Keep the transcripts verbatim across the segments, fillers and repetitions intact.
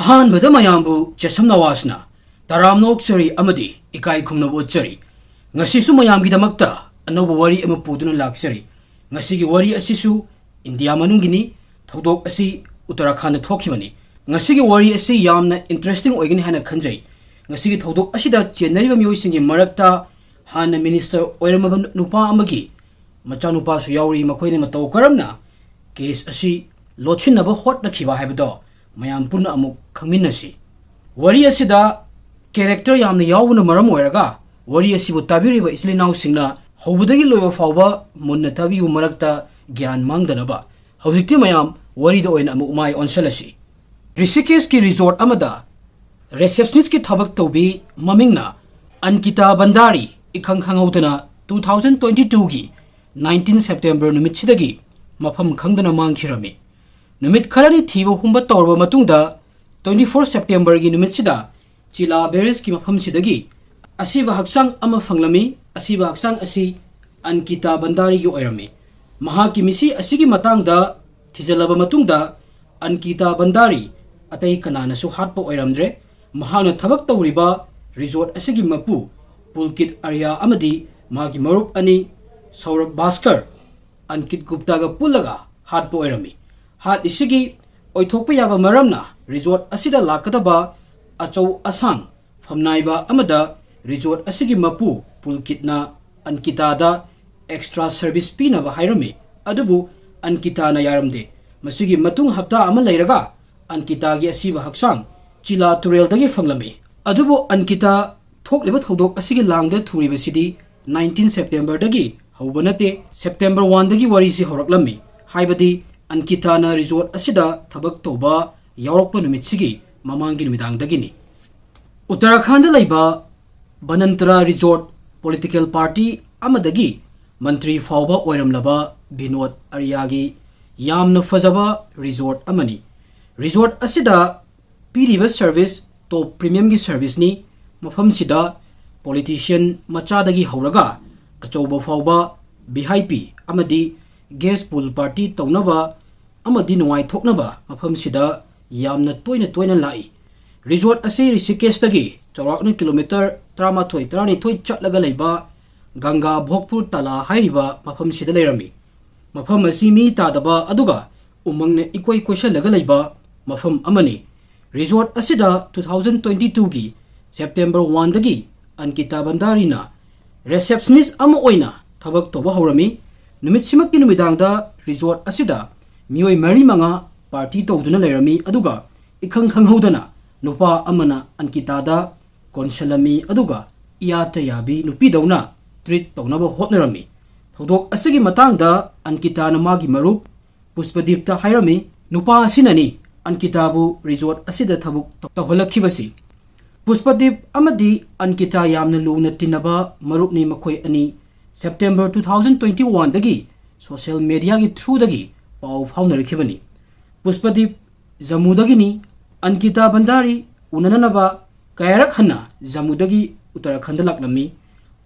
ꯑꯍꯥꯟꯕꯗ ꯃꯌꯥꯝꯕꯨ ꯆꯦꯁꯝ ꯅꯋꯥꯁꯅ ꯇꯔꯥꯝꯅ ꯑꯣꯛꯆꯔꯤ ꯑꯃꯗꯤ ꯏꯀꯥꯏ ꯈꯨꯝꯅꯕ ꯎꯠꯆꯔꯤ꯫ ꯉꯁꯤꯁꯨ ꯃꯌꯥꯝꯒꯤꯗꯃꯛꯇ ꯑꯅꯧꯕ ꯋꯥꯔꯤ ꯑꯃ ꯄꯨꯗꯨꯅ ꯂꯥꯛꯆꯔꯤ꯫ ꯉꯁꯤꯒꯤ ꯋꯥꯔꯤ ꯑꯁꯤꯁꯨ ꯏꯟꯗꯤꯌꯥ ꯃꯅꯨꯡꯒꯤꯅꯤ꯫ ꯊꯧꯗꯣꯛ ꯑꯁꯤ ꯎꯠꯇꯔꯥꯈꯟꯗ ꯊꯣꯛꯈꯤꯕꯅꯤ꯫ ꯉꯁꯤꯒꯤ ꯋꯥꯔꯤ ꯑꯁꯤ ꯌꯥꯝꯅ interesting ꯑꯣꯏꯒꯅꯤ ꯍꯥꯏꯅ ꯈꯟꯖꯩ꯫ ꯉꯁꯤꯒꯤ ꯊꯧꯗꯣꯛ ꯑꯁꯤꯗ ꯆꯦꯟꯅꯔꯤꯕ ꯃꯤꯑꯣꯏꯁꯤꯡꯒꯤ ꯃꯔꯛꯇ ꯍꯥꯟꯅ minister ꯑꯣꯏꯔꯝꯃꯕ ꯅꯨꯄꯥ ꯑꯃꯒꯤ ꯃꯆꯥꯅꯨꯄꯥꯁꯨ ꯌꯥꯎꯔꯤ꯫ ꯃꯈꯣꯏꯅ ꯃꯇꯧ ꯀꯔꯝꯅ case ꯑꯁꯤ ꯂꯣꯠꯁꯤꯟꯅꯕ ꯍꯣꯠꯅꯈꯤꯕ ꯍꯥꯏꯕꯗꯣ ꯃꯌꯥꯝ ꯄꯨꯟꯅ ꯑꯃꯨꯛ ꯈꯪꯃꯤꯟꯅꯁꯤ꯫ ꯋꯥꯔꯤ ꯑꯁꯤꯗ character ꯌꯥꯝꯅ ꯌꯥꯎꯕꯅ ꯃꯔꯝ ꯑꯣꯏꯔꯒ ꯋꯥꯔꯤ ꯑꯁꯤꯕꯨ ꯇꯥꯕꯤꯔꯤꯕ ꯏꯆꯤꯜ ꯏꯅꯥꯎꯁꯤꯡꯅ ꯍꯧꯕꯗꯒꯤ ꯂꯣꯏꯕ ꯐꯥꯎꯕ ꯃꯨꯟꯅ ꯇꯥꯕꯤꯌꯨ, ꯃꯔꯛꯇ ꯒ꯭ꯌꯥꯟ ꯃꯥꯡꯗꯅꯕ꯫ ꯍꯧꯖꯤꯛꯇꯤ ꯃꯌꯥꯝ ꯋꯥꯔꯤꯗ ꯑꯣꯏꯅ ꯑꯃꯨꯛ ꯃꯥꯏ ꯑꯣꯟꯁꯤꯜꯂꯁꯤ꯫ ꯔꯤꯁꯤꯀꯦꯁꯀꯤ resort ꯑꯃꯗ receptionistꯀꯤ ꯊꯕꯛ ꯇꯧꯕꯤ ꯃꯃꯤꯡꯅ ꯑꯟꯀꯤꯇꯥ ꯕꯟꯗꯥꯔꯤ ꯏꯈꯪ ꯈꯪꯍꯧꯗꯅ two thousand twenty twoꯒꯤ nineteen September ꯅꯨꯃꯤꯠꯁꯤꯗꯒꯤ ꯃꯐꯝ ꯈꯪꯗꯅ ꯃꯥꯡꯈꯤꯔꯝꯃꯤ꯫ ꯅꯨꯃꯤꯠ ꯈꯔꯅꯤ ꯊꯤꯕ ꯍꯨꯝꯕ ꯇꯧꯔꯕ ꯃꯇꯨꯡꯗ twenty four Septemberꯒꯤ ꯅꯨꯃꯤꯠꯁꯤꯗ ꯆꯤꯂꯥ barrageꯀꯤ ꯃꯐꯝꯁꯤꯗꯒꯤ ꯑꯁꯤꯕ ꯍꯛꯆꯥꯡ ꯑꯃ ꯐꯪꯂꯝꯃꯤ꯫ ꯑꯁꯤꯕ ꯍꯛꯆꯥꯡ ꯑꯁꯤ ꯑꯟꯀꯤꯇꯥ ꯕꯟꯗꯥꯔꯤꯒꯤ ꯑꯣꯏꯔꯝꯃꯤ꯫ ꯃꯍꯥꯛꯀꯤ ꯃꯤꯁꯤ ꯑꯁꯤꯒꯤ ꯃꯇꯥꯡꯗ ꯊꯤꯖꯤꯜꯂꯕ ꯃꯇꯨꯡꯗ ꯑꯟꯀꯤꯇꯥ ꯕꯟꯗꯥꯔꯤ ꯑꯇꯩ ꯀꯅꯥꯅꯁꯨ ꯍꯥꯠꯄ ꯑꯣꯏꯔꯝꯗ꯭ꯔꯦ꯫ ꯃꯍꯥꯛꯅ ꯊꯕꯛ ꯇꯧꯔꯤꯕ resort ꯑꯁꯤꯒꯤ ꯃꯄꯨ ꯄꯨꯜꯀꯤꯠ ꯑꯔꯤꯌꯥ ꯑꯃꯗꯤ ꯃꯥꯒꯤ ꯃꯔꯨꯞ ꯑꯅꯤ ꯁꯧꯔꯚ ꯚꯥꯁꯀꯔ, ꯑꯟꯀꯤꯠ ꯒꯨꯞꯇꯥꯒ ꯄꯨꯜꯂꯒ ꯍꯥꯠꯄ ꯑꯣꯏꯔꯝꯃꯤ꯫ ꯍꯥꯠꯂꯤꯁꯤꯒꯤ ꯑꯣꯏꯊꯣꯛꯄ ꯌꯥꯕ ꯃꯔꯝꯅ resort ꯑꯁꯤꯗ ꯂꯥꯛꯀꯗꯕ ꯑꯆꯧ ꯑꯁꯥꯡ ꯐꯝꯅꯥꯏꯕ ꯑꯃꯗ resort ꯑꯁꯤꯒꯤ ꯃꯄꯨ ꯄꯨꯜꯀꯤꯠꯅ ꯑꯟꯀꯤꯇꯥꯗ extra service ꯄꯤꯅꯕ ꯍꯥꯏꯔꯝꯃꯤ꯫ ꯑꯗꯨꯕꯨ ꯑꯟꯀꯤꯇꯥꯅ ꯌꯥꯔꯝꯗꯦ꯫ ꯃꯁꯤꯒꯤ ꯃꯇꯨꯡ ꯍꯞꯇꯥ ꯑꯃ ꯂꯩꯔꯒ ꯑꯟꯀꯤꯇꯥꯒꯤ ꯑꯁꯤꯕ ꯍꯛꯆꯥꯡ ꯆꯤꯂꯥ ꯇꯨꯔꯦꯜꯗꯒꯤ ꯐꯪꯂꯝꯃꯤ꯫ ꯑꯗꯨꯕꯨ ꯑꯟꯀꯤꯇꯥ ꯊꯣꯛꯂꯤꯕ ꯊꯧꯗꯣꯛ ꯑꯁꯤꯒꯤ ꯂꯥꯡꯗ ꯊꯨꯔꯤꯕꯁꯤꯗꯤ nineteen Septemberꯗꯒꯤ ꯍꯧꯕ ꯅꯠꯇꯦ, September oneꯗꯒꯤ ꯋꯥꯔꯤꯁꯤ ꯍꯧꯔꯛꯂꯝꯃꯤ꯫ ꯍꯥꯏꯕꯗꯤ ꯑꯟꯀꯤꯇꯥꯅ resort ꯑꯁꯤꯗ ꯊꯕꯛ ꯇꯧꯕ ꯌꯥꯎꯔꯛꯄ ꯅꯨꯃꯤꯠꯁꯤꯒꯤ ꯃꯃꯥꯡꯒꯤ ꯅꯨꯃꯤꯗꯥꯡꯗꯒꯤꯅꯤ꯫ ꯎꯠꯇꯔꯥꯈꯟꯗ ꯂꯩꯕ ꯕꯅꯟꯇꯔꯥ resort political party ꯑꯃꯗꯒꯤ ꯃꯟꯇ꯭ꯔꯤ ꯐꯥꯎꯕ ꯑꯣꯏꯔꯝꯂꯕ ꯕꯤꯅꯣꯗ ꯑꯔꯤꯌꯥꯒꯤ ꯌꯥꯝꯅ ꯐꯖꯕ resort ꯑꯃꯅꯤ꯫ Resort ꯑꯁꯤꯗ ꯄꯤꯔꯤꯕ service top premiumꯒꯤ serviceꯅꯤ꯫ ꯃꯐꯝꯁꯤꯗ politician ꯃꯆꯥꯗꯒꯤ ꯍꯧꯔꯒ ꯑꯆꯧꯕ ꯐꯥꯎꯕ V I P ꯑꯃꯗꯤ guest pool party ꯇꯧꯅꯕ ꯑꯃꯗꯤ ꯅꯨꯡꯉꯥꯏꯊꯣꯛꯅꯕ ꯃꯐꯝꯁꯤꯗ ꯌꯥꯝꯅ ꯇꯣꯏꯅ ꯇꯣꯏꯅ ꯂꯥꯛꯏ꯫ ꯔꯤꯖꯣꯔꯠ ꯑꯁꯤ ꯔꯤꯁꯤꯀꯦꯁꯇꯒꯤ ꯆꯥꯎꯔꯥꯛꯅ ꯀꯤꯂꯣꯃꯤꯇꯔ ꯇꯔꯥꯃꯥꯊꯣꯏ ꯇꯔꯥꯅꯤꯊꯣꯏ ꯆꯠꯂꯒ ꯂꯩꯕ ꯒꯪꯒꯥ ꯚꯣꯒꯄꯨꯔ ꯇꯂꯥ ꯍꯥꯏꯔꯤꯕ ꯃꯐꯝꯁꯤꯗ ꯂꯩꯔꯝꯃꯤ꯫ ꯃꯐꯝ ꯑꯁꯤ ꯃꯤ ꯇꯥꯗꯕ ꯑꯗꯨꯒ ꯎꯃꯪꯅ ꯏꯀꯣꯏ ꯀꯣꯏꯁꯜꯂꯒ ꯂꯩꯕ ꯃꯐꯝ ꯑꯃꯅꯤ꯫ ꯔꯤꯖꯣꯔꯠ ꯑꯁꯤꯗ ꯇꯨ ꯊꯥꯎꯖꯟ ꯇ꯭ꯋꯦꯟꯇꯤ ꯇꯨꯒꯤ ꯁꯦꯞꯇꯦꯝꯕꯔ ꯋꯥꯟꯗꯒꯤ ꯑꯟꯀꯤꯇꯥ ꯚꯟꯗꯥꯔꯤꯅ ꯔꯤꯁꯦꯞꯁꯅꯤꯁ ꯑꯃ ꯑꯣꯏꯅ ꯊꯕꯛ ꯇꯧꯕ ꯍꯧꯔꯝꯃꯤ꯫ ꯅꯨꯃꯤꯠꯁꯤꯃꯛꯀꯤ ꯅꯨꯃꯤꯗꯥꯡꯗ ꯔꯤꯖꯣꯔꯠ ꯑꯁꯤꯗ ꯃꯤꯑꯣꯏ ꯃꯔꯤ ꯃꯉꯥ ꯄꯥꯔꯇꯤ ꯇꯧꯗꯨꯅ ꯂꯩꯔꯝꯃꯤ, ꯑꯗꯨꯒ ꯏꯈꯪ ꯈꯪꯍꯧꯗꯅ ꯅꯨꯄꯥ ꯑꯃꯅ ꯑꯟꯀꯤꯇꯥꯗ ꯀꯣꯟꯁꯤꯜꯂꯝꯃꯤ, ꯑꯗꯨꯒ ꯏꯌꯥꯇ ꯌꯥꯕꯤ ꯅꯨꯄꯤꯗꯧꯅ ꯇ꯭ꯔꯤꯠ ꯇꯧꯅꯕ ꯍꯣꯠꯅꯔꯝꯃꯤ꯫ ꯊꯧꯗꯣꯛ ꯑꯁꯤꯒꯤ ꯃꯇꯥꯡꯗ ꯑꯟꯀꯤꯇꯥꯅ ꯃꯥꯒꯤ ꯃꯔꯨꯞ ꯄꯨꯁꯄꯗꯤꯞꯇ ꯍꯥꯏꯔꯝꯃꯤ꯫ ꯅꯨꯄꯥ ꯑꯁꯤꯅꯅꯤ ꯑꯟꯀꯤꯇꯥꯕꯨ ꯔꯤꯖꯣꯔꯠ ꯑꯁꯤꯗ ꯊꯕꯛ ꯇꯧꯍꯜꯂꯛꯈꯤꯕꯁꯤ꯫ ꯄꯨꯁꯄꯗꯤꯞ ꯑꯃꯗꯤ ꯑꯟꯀꯤꯇꯥ ꯌꯥꯝꯅ ꯂꯨꯅ ꯇꯤꯟꯅꯕ ꯃꯔꯨꯞꯅꯤ꯫ ꯃꯈꯣꯏ ꯑꯅꯤ ꯁꯦꯞꯇꯦꯝꯕꯔ ꯇꯨ ꯊꯥꯎꯖꯟ ꯇ꯭ꯋꯦꯟꯇꯤ ꯋꯥꯟꯗꯒꯤ ꯁꯣꯁꯤꯌꯦꯜ ꯃꯦꯗꯤꯌꯥꯒꯤ ꯊ꯭ꯔꯨꯗꯒꯤ ꯄꯥꯎ ꯐꯥꯎꯅꯔꯛꯈꯤꯕꯅꯤ꯫ ꯄꯨꯁꯄꯗꯤꯞ ꯖꯝꯃꯨꯗꯒꯤꯅꯤ꯫ ꯑꯟꯀꯤꯇꯥ ꯚꯟꯗꯥꯔꯤ ꯎꯅꯅꯅꯕ ꯀꯌꯥꯔꯛ ꯍꯟꯅ ꯖꯝꯃꯨꯗꯒꯤ ꯎꯠꯇꯔꯥꯈꯟꯗ ꯂꯥꯛꯂꯝꯃꯤ꯫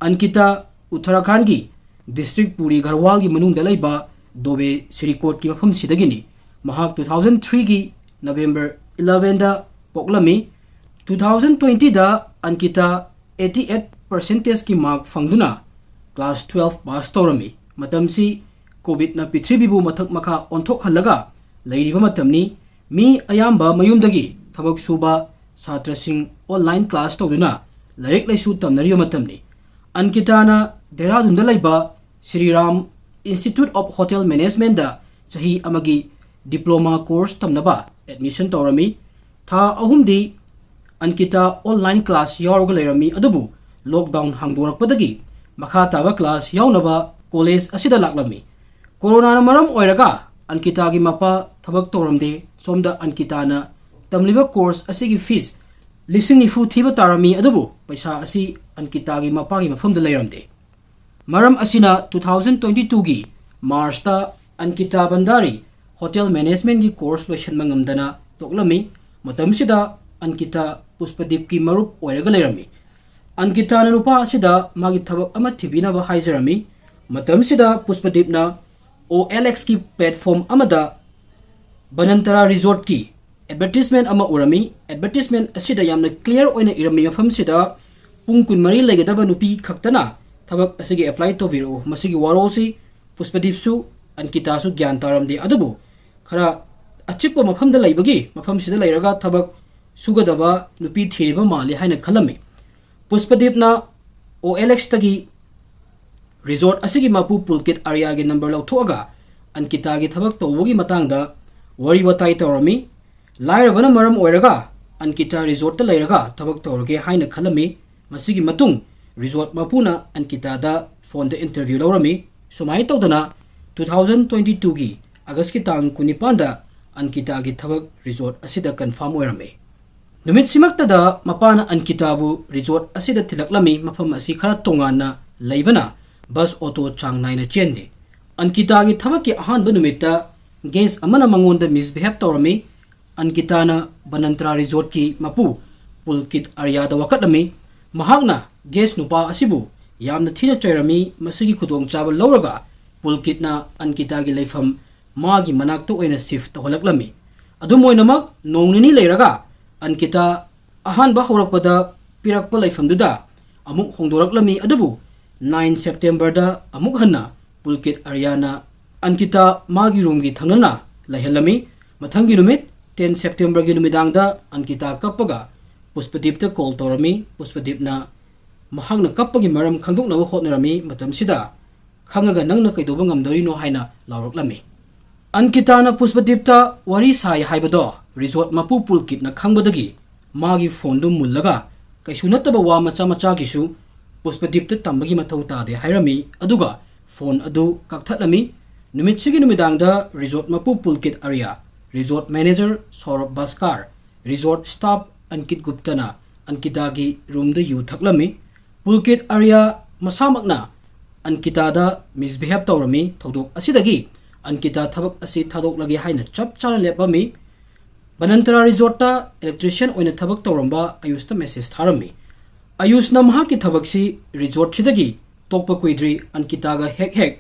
ꯑꯟꯀꯤꯇꯥ ꯎꯠꯇꯔꯥꯈꯟꯒꯤ ꯗꯤꯁꯇ꯭ꯔꯤꯛ ꯄꯨꯔꯤ ꯒꯔꯋꯥꯜꯒꯤ ꯃꯅꯨꯡꯗ ꯂꯩꯕ ꯗꯣꯕꯦ ꯁꯤꯔꯤꯀꯣꯠꯀꯤ ꯃꯐꯝꯁꯤꯗꯒꯤꯅꯤ꯫ ꯃꯍꯥꯛ ꯇꯨ ꯊꯥꯎꯖꯟ ꯊ꯭ꯔꯤꯒꯤ ꯅꯕꯦꯝꯕꯔ ꯏꯂꯚꯦꯟꯗ ꯄꯣꯛꯂꯝꯃꯤ꯫ ꯇꯨ ꯊꯥꯎꯖꯟ ꯇ꯭ꯋꯦꯟꯇꯤꯗ ꯑꯟꯀꯤꯇꯥ ꯑꯩꯠꯇꯤ ꯑꯩꯠ ꯄꯔꯁꯦꯟꯇꯦꯖꯀꯤ ꯃꯥꯔꯛ ꯐꯪꯗꯨꯅ ꯀ꯭ꯂꯥꯁ ꯇꯨꯋꯦꯜꯐ ꯄꯥꯁ ꯇꯧꯔꯝꯃꯤ꯫ ꯃꯇꯝꯁꯤ ꯀꯣꯚꯤꯗꯅ ꯄ꯭ꯔꯤꯊꯤꯕꯤꯕꯨ ꯃꯊꯛ ꯃꯈꯥ ꯑꯣꯟꯊꯣꯛꯍꯜꯂꯒ ꯂꯩꯔꯤꯕ ꯃꯇꯝꯅꯤ꯫ ꯃꯤ ꯑꯌꯥꯝꯕ ꯃꯌꯨꯝꯗꯒꯤ ꯊꯕꯛ ꯁꯨꯕ ꯁꯥꯇ꯭ꯔꯁꯤꯡ ꯑꯣꯟꯂꯥꯏꯟ ꯀ꯭ꯂꯥꯁ ꯇꯧꯗꯨꯅ ꯂꯥꯏꯔꯤꯛ ꯂꯥꯏꯁꯨ ꯇꯝꯅꯔꯤꯕ ꯃꯇꯝꯅꯤ꯫ ꯑꯟꯀꯤꯇꯥꯅ ꯗꯦꯍꯔꯥꯗꯨꯟꯗ ꯂꯩꯕ ꯁ꯭ꯔꯤꯔꯥꯝ ꯏꯟꯁꯇꯤꯇ꯭ꯌꯨꯠ ꯑꯣꯐ ꯍꯣꯇꯦꯜ ꯃꯦꯅꯦꯖꯃꯦꯟꯗ ꯆꯍꯤ ꯑꯃꯒꯤ ꯗꯤꯄ꯭ꯂꯣꯃꯥ ꯀꯣꯔꯁ ꯇꯝꯅꯕ ꯑꯦꯗꯃꯤꯁꯟ ꯇꯧꯔꯝꯃꯤ꯫ ꯊꯥ ꯑꯍꯨꯝꯗꯤ ꯑꯟꯀꯤꯇꯥ ꯑꯣꯟꯂꯥꯏꯟ ꯀ꯭ꯂꯥꯁ ꯌꯥꯎꯔꯒ ꯂꯩꯔꯝꯃꯤ, ꯑꯗꯨꯕꯨ ꯂꯣꯛꯗꯥꯎꯟ ꯍꯥꯡꯗꯣꯔꯛꯄꯗꯒꯤ ꯃꯈꯥ ꯇꯥꯕ ꯀ꯭ꯂꯥꯁ ꯌꯥꯎꯅꯕ ꯀꯣꯂꯦꯖ ꯑꯁꯤꯗ ꯂꯥꯛꯂꯝꯃꯤ꯫ ꯀꯣꯔꯣꯅꯥꯅ ꯃꯔꯝ ꯑꯣꯏꯔꯒ ꯑꯟꯀꯤꯇꯥꯒꯤ ꯃꯄꯥ ꯊꯕꯛ ꯇꯧꯔꯝꯗꯦ꯫ ꯁꯣꯝꯗ ꯑꯟꯀꯤꯇꯥꯅ ꯇꯝꯂꯤꯕ ꯀꯣꯔꯁ ꯑꯁꯤꯒꯤ ꯐꯤꯁ ꯂꯤꯁꯤꯡ ꯅꯤꯐꯨ ꯊꯤꯕ ꯇꯥꯔꯝꯃꯤ, ꯑꯗꯨꯕꯨ ꯄꯩꯁꯥ ꯑꯁꯤ ꯑꯟꯀꯤꯇꯥꯒꯤ ꯃꯄꯥꯒꯤ ꯃꯐꯝꯗ ꯂꯩꯔꯝꯗꯦ꯫ ꯃꯔꯝ ꯑꯁꯤꯅ ꯇꯨ ꯊꯥꯎꯖꯟ ꯇ꯭ꯋꯦꯟꯇꯤ ꯇꯨꯒꯤ ꯃꯥꯔꯆꯇ ꯑꯟꯀꯤꯇꯥ ꯚꯟꯗꯥꯔꯤ ꯍꯣꯇꯦꯜ ꯃꯦꯅꯦꯖꯃꯦꯟꯒꯤ ꯀꯣꯔꯁ ꯂꯣꯏꯁꯤꯟꯕ ꯉꯝꯗꯅ ꯇꯣꯛꯂꯝꯃꯤ꯫ ꯃꯇꯝꯁꯤꯗ ꯑꯟꯀꯤꯇꯥ ꯄꯨꯁꯄꯗꯤꯞꯀꯤ ꯃꯔꯨꯞ ꯑꯣꯏꯔꯒ ꯂꯩꯔꯝꯃꯤ꯫ ꯑꯟꯀꯤꯇꯥꯅ ꯅꯨꯄꯥ ꯑꯁꯤꯗ ꯃꯥꯒꯤ ꯊꯕꯛ ꯑꯃ ꯊꯤꯕꯤꯅꯕ ꯍꯥꯏꯖꯔꯝꯃꯤ꯫ ꯃꯇꯝꯁꯤꯗ ꯄꯨꯁꯄꯗꯤꯞꯅ ꯑꯣ ꯑꯦꯜ ꯑꯦꯛꯁꯀꯤ ꯄ꯭ꯂꯦꯠꯐꯣꯝ ꯑꯃꯗ ꯕꯅꯟꯇꯔꯥ ꯔꯤꯖꯣꯔꯠꯀꯤ ꯑꯦꯗꯚꯔꯇꯤꯁꯃꯦꯟ ꯑꯃ ꯎꯔꯝꯃꯤ꯫ ꯑꯦꯗꯚꯔꯇꯤꯁꯃꯦꯟ ꯑꯁꯤꯗ ꯌꯥꯝꯅ ꯀ꯭ꯂꯤꯌꯥꯔ ꯑꯣꯏꯅ ꯏꯔꯝꯃꯤ, ꯃꯐꯝꯁꯤꯗ ꯄꯨꯡ ꯀꯨꯟꯃꯔꯤ ꯂꯩꯒꯗꯕ ꯅꯨꯄꯤ ꯈꯛꯇꯅ ꯊꯕꯛ ꯑꯁꯤꯒꯤ ꯑꯦꯄ꯭ꯂꯥꯏ ꯇꯧꯕꯤꯔꯛꯎ꯫ ꯃꯁꯤꯒꯤ ꯋꯥꯔꯣꯜꯁꯤ ꯄꯨꯁꯄꯗꯤꯞꯁꯨ ꯑꯟꯀꯤꯇꯥꯁꯨ ꯒ꯭ꯌꯥꯟ ꯇꯥꯔꯝꯗꯦ, ꯑꯗꯨꯕꯨ ꯈꯔ ꯑꯆꯤꯛꯄ ꯃꯐꯝꯗ ꯂꯩꯕꯒꯤ ꯃꯐꯝꯁꯤꯗ ꯂꯩꯔꯒ ꯊꯕꯛ ꯁꯨꯒꯗꯕ ꯅꯨꯄꯤ ꯊꯤꯔꯤꯕ ꯃꯥꯜꯂꯤ ꯍꯥꯏꯅ ꯈꯜꯂꯝꯃꯤ꯫ ꯄꯨꯁꯄꯗꯤꯞꯅ ꯑꯣ ꯑꯦꯜ ꯑꯦꯛꯁꯇꯒꯤ ꯔꯤꯖꯣꯔꯠ ꯑꯁꯤꯒꯤ ꯃꯄꯨ ꯄꯨꯜꯀꯤꯠ ꯑꯥꯔꯌꯥꯒꯤ ꯅꯝꯕꯔ ꯂꯧꯊꯣꯛꯑꯒ ꯑꯟꯀꯤꯇꯥꯒꯤ ꯊꯕꯛ ꯇꯧꯕꯒꯤ ꯃꯇꯥꯡꯗ ꯋꯥꯔꯤ ꯋꯥꯇꯥꯏ ꯇꯧꯔꯝꯃꯤ꯫ ꯂꯥꯏꯔꯕꯅ ꯃꯔꯝ ꯑꯣꯏꯔꯒ ꯑꯟꯀꯤꯇꯥ ꯔꯤꯖꯣꯔꯠꯇ ꯂꯩꯔꯒ ꯊꯕꯛ ꯇꯧꯔꯒꯦ ꯍꯥꯏꯅ ꯈꯜꯂꯝꯃꯤ꯫ ꯃꯁꯤꯒꯤ ꯃꯇꯨꯡ ꯔꯤꯖꯣꯔꯠ ꯃꯄꯨꯅ ꯑꯟꯀꯤꯇꯥꯗ ꯐꯣꯟꯗ ꯏꯟꯇꯔꯚ꯭ꯌꯨ ꯂꯧꯔꯝꯃꯤ꯫ ꯁꯨꯃꯥꯏꯅ ꯇꯧꯗꯅ two thousand twenty twoꯒꯤ ꯑꯥꯒꯁꯀꯤ ꯇꯥꯡ ꯀꯨꯟꯅꯤꯄꯥꯟꯗ ꯑꯟꯀꯤꯇꯥꯒꯤ ꯊꯕꯛ ꯔꯤꯖꯣꯔꯠ ꯑꯁꯤꯗ ꯀꯟꯐꯥꯔꯝ ꯑꯣꯏꯔꯝꯃꯤ꯫ ꯅꯨꯃꯤꯠꯁꯤꯃꯛꯇꯗ ꯃꯄꯥꯅ ꯑꯟꯀꯤꯇꯥꯕꯨ ꯔꯤꯖꯣꯔꯠ ꯑꯁꯤꯗ ꯊꯤꯜꯂꯛꯂꯝꯃꯤ꯫ ꯃꯐꯝ ꯑꯁꯤ ꯈꯔ ꯇꯣꯉꯥꯟꯅ ꯂꯩꯕꯅ ꯕꯁ ꯑꯣꯇꯣ ꯆꯥꯡ ꯅꯥꯏꯅ ꯆꯦꯟꯗꯦ꯫ ꯑꯟꯀꯤꯇꯥꯒꯤ ꯊꯕꯛꯀꯤ ꯑꯍꯥꯟꯕ ꯅꯨꯃꯤꯠꯇ ꯒꯦꯁ ꯑꯃꯅ ꯃꯉꯣꯟꯗ ꯃꯤꯁꯕꯤꯍꯦꯕ ꯇꯧꯔꯝꯃꯤ꯫ ꯑꯟꯀꯤꯇꯥꯅ ꯕꯅꯟꯇ꯭ꯔꯥ ꯔꯤꯖꯣꯔꯠꯀꯤ ꯃꯄꯨ ꯄꯨꯜꯀꯤꯠ ꯑꯥꯔꯌꯥꯗ ꯋꯥꯀꯠꯂꯝꯃꯤ꯫ ꯃꯍꯥꯛꯅ ꯒꯦꯁ ꯅꯨꯄꯥ ꯑꯁꯤꯕꯨ ꯌꯥꯝꯅ ꯊꯤꯅ ꯆꯩꯔꯝꯃꯤ꯫ ꯃꯁꯤꯒꯤ ꯈꯨꯗꯣꯡꯆꯥꯕ ꯂꯧꯔꯒ ꯄꯨꯜꯀꯤꯠꯅ ꯑꯟꯀꯤꯇꯥꯒꯤ ꯂꯩꯐꯝ ꯃꯥꯒꯤ ꯃꯅꯥꯛꯇ ꯑꯣꯏꯅ ꯁꯤꯐ ꯇꯧꯍꯜꯂꯛꯂꯝꯃꯤ꯫ ꯑꯗꯨꯝ ꯑꯣꯏꯅꯃꯛ, ꯅꯣꯡ ꯅꯤꯅꯤ ꯂꯩꯔꯒ ꯑꯟꯀꯤꯇꯥ ꯑꯍꯥꯟꯕ ꯍꯧꯔꯛꯄꯗ ꯄꯤꯔꯛꯄ ꯂꯩꯐꯝꯗꯨꯗ ꯑꯃꯨꯛ ꯍꯣꯡꯗꯣꯔꯛꯂꯝꯃꯤ, ꯑꯗꯨꯕꯨ nine Septemberꯗ ꯑꯃꯨꯛ ꯍꯟꯅ ꯄꯨꯜꯀꯤꯠ ꯑꯥꯔꯌꯥꯅ ꯑꯟꯀꯤꯇꯥ ꯃꯥꯒꯤ ꯔꯨꯝꯒꯤ ꯊꯪꯅꯅ ꯂꯩꯍꯜꯂꯝꯃꯤ꯫ ꯃꯊꯪꯒꯤ ꯅꯨꯃꯤꯠ, ten Septemberꯒꯤ ꯅꯨꯃꯤꯗꯥꯡꯗ ꯑꯟꯀꯤꯇꯥ ꯀꯞꯄꯒ ꯄꯨꯁꯄꯗꯤꯞꯇ ꯀꯣꯜ ꯇꯧꯔꯝꯃꯤ꯫ ꯄꯨꯁꯄꯗꯤꯞꯅ ꯃꯍꯥꯛꯅ ꯀꯞꯄꯒꯤ ꯃꯔꯝ ꯈꯪꯗꯣꯛꯅꯕ ꯍꯣꯠꯅꯔꯝꯃꯤ꯫ ꯃꯇꯝꯁꯤꯗ, "ꯈꯪꯉꯒ ꯅꯪꯅ ꯀꯩꯗꯧꯕ ꯉꯝꯗꯣꯔꯤꯅꯣ?" ꯍꯥꯏꯅ ꯂꯥꯎꯔꯛꯂꯝꯃꯤ꯫ ꯑꯟꯀꯤꯇꯥꯅ ꯄꯨꯁꯄꯗꯤꯞꯇ ꯋꯥꯔꯤ ꯁꯥꯏ ꯍꯥꯏꯕꯗꯣ ꯔꯤꯖꯣꯔꯠ ꯃꯄꯨ ꯄꯨꯜꯀꯤꯠꯅ ꯈꯪꯕꯗꯒꯤ ꯃꯥꯒꯤ ꯐꯣꯟꯗꯨ ꯃꯨꯜꯂꯒ, ꯀꯩꯁꯨ ꯅꯠꯇꯕ ꯋꯥ ꯃꯆꯥ ꯃꯆꯥꯒꯤꯁꯨ ꯄꯨꯁꯄꯗꯤꯞꯇ ꯇꯝꯕꯒꯤ ꯃꯊꯧ ꯇꯥꯗꯦ ꯍꯥꯏꯔꯝꯃꯤ, ꯑꯗꯨꯒ ꯐꯣꯟ ꯑꯗꯨ ꯀꯛꯊꯠꯂꯝꯃꯤ꯫ ꯅꯨꯃꯤꯠꯁꯤꯒꯤ ꯅꯨꯃꯤꯗꯥꯡꯗ ꯔꯤꯖꯣꯔꯠ ꯃꯄꯨ ꯄꯨꯜꯀꯤꯠ Arya, resort manager ꯁꯧꯔꯚ ꯚꯥꯁꯀꯥꯔ, resort staff ꯑꯟꯀꯤꯠ ꯒꯨꯞꯇꯅ ꯑꯟꯀꯤꯇꯥꯒꯤ ꯔꯨꯝꯗ ꯌꯨ ꯊꯛꯂꯝꯃꯤ꯫ ꯄꯨꯜꯀꯤꯠ ꯑꯥꯔꯌꯥ ꯃꯁꯥꯃꯛꯅ ꯑꯟꯀꯤꯇꯥꯗ ꯃꯤꯁꯕꯤꯍꯦꯕ ꯇꯧꯔꯝꯃꯤ꯫ ꯊꯧꯗꯣꯛ ꯑꯁꯤꯗꯒꯤ ꯑꯟꯀꯤꯇꯥ ꯊꯕꯛ ꯑꯁꯤ ꯊꯥꯗꯣꯛꯂꯒꯦ ꯍꯥꯏꯅ ꯆꯞ ꯆꯥꯅ ꯂꯦꯞꯄꯝꯃꯤ꯫ ꯕꯅꯟꯇꯔꯥ ꯔꯤꯖꯣꯔꯠꯇ ꯏꯂꯦꯛꯇ꯭ꯔꯤꯁꯤꯌꯟ ꯑꯣꯏꯅ ꯊꯕꯛ ꯇꯧꯔꯝꯕ ꯑꯌꯨꯁꯇ ꯃꯦꯁꯦꯖ ꯊꯥꯔꯝꯃꯤ꯫ ꯑꯌꯨꯁꯅ ꯃꯍꯥꯛꯀꯤ ꯊꯕꯛꯁꯤ ꯔꯤꯖꯣꯔꯠꯁꯤꯗꯒꯤ ꯇꯣꯛꯄ ꯀꯨꯏꯗ꯭ꯔꯤ꯫ ꯑꯟꯀꯤꯇꯥꯒ ꯍꯦꯛ ꯍꯦꯛ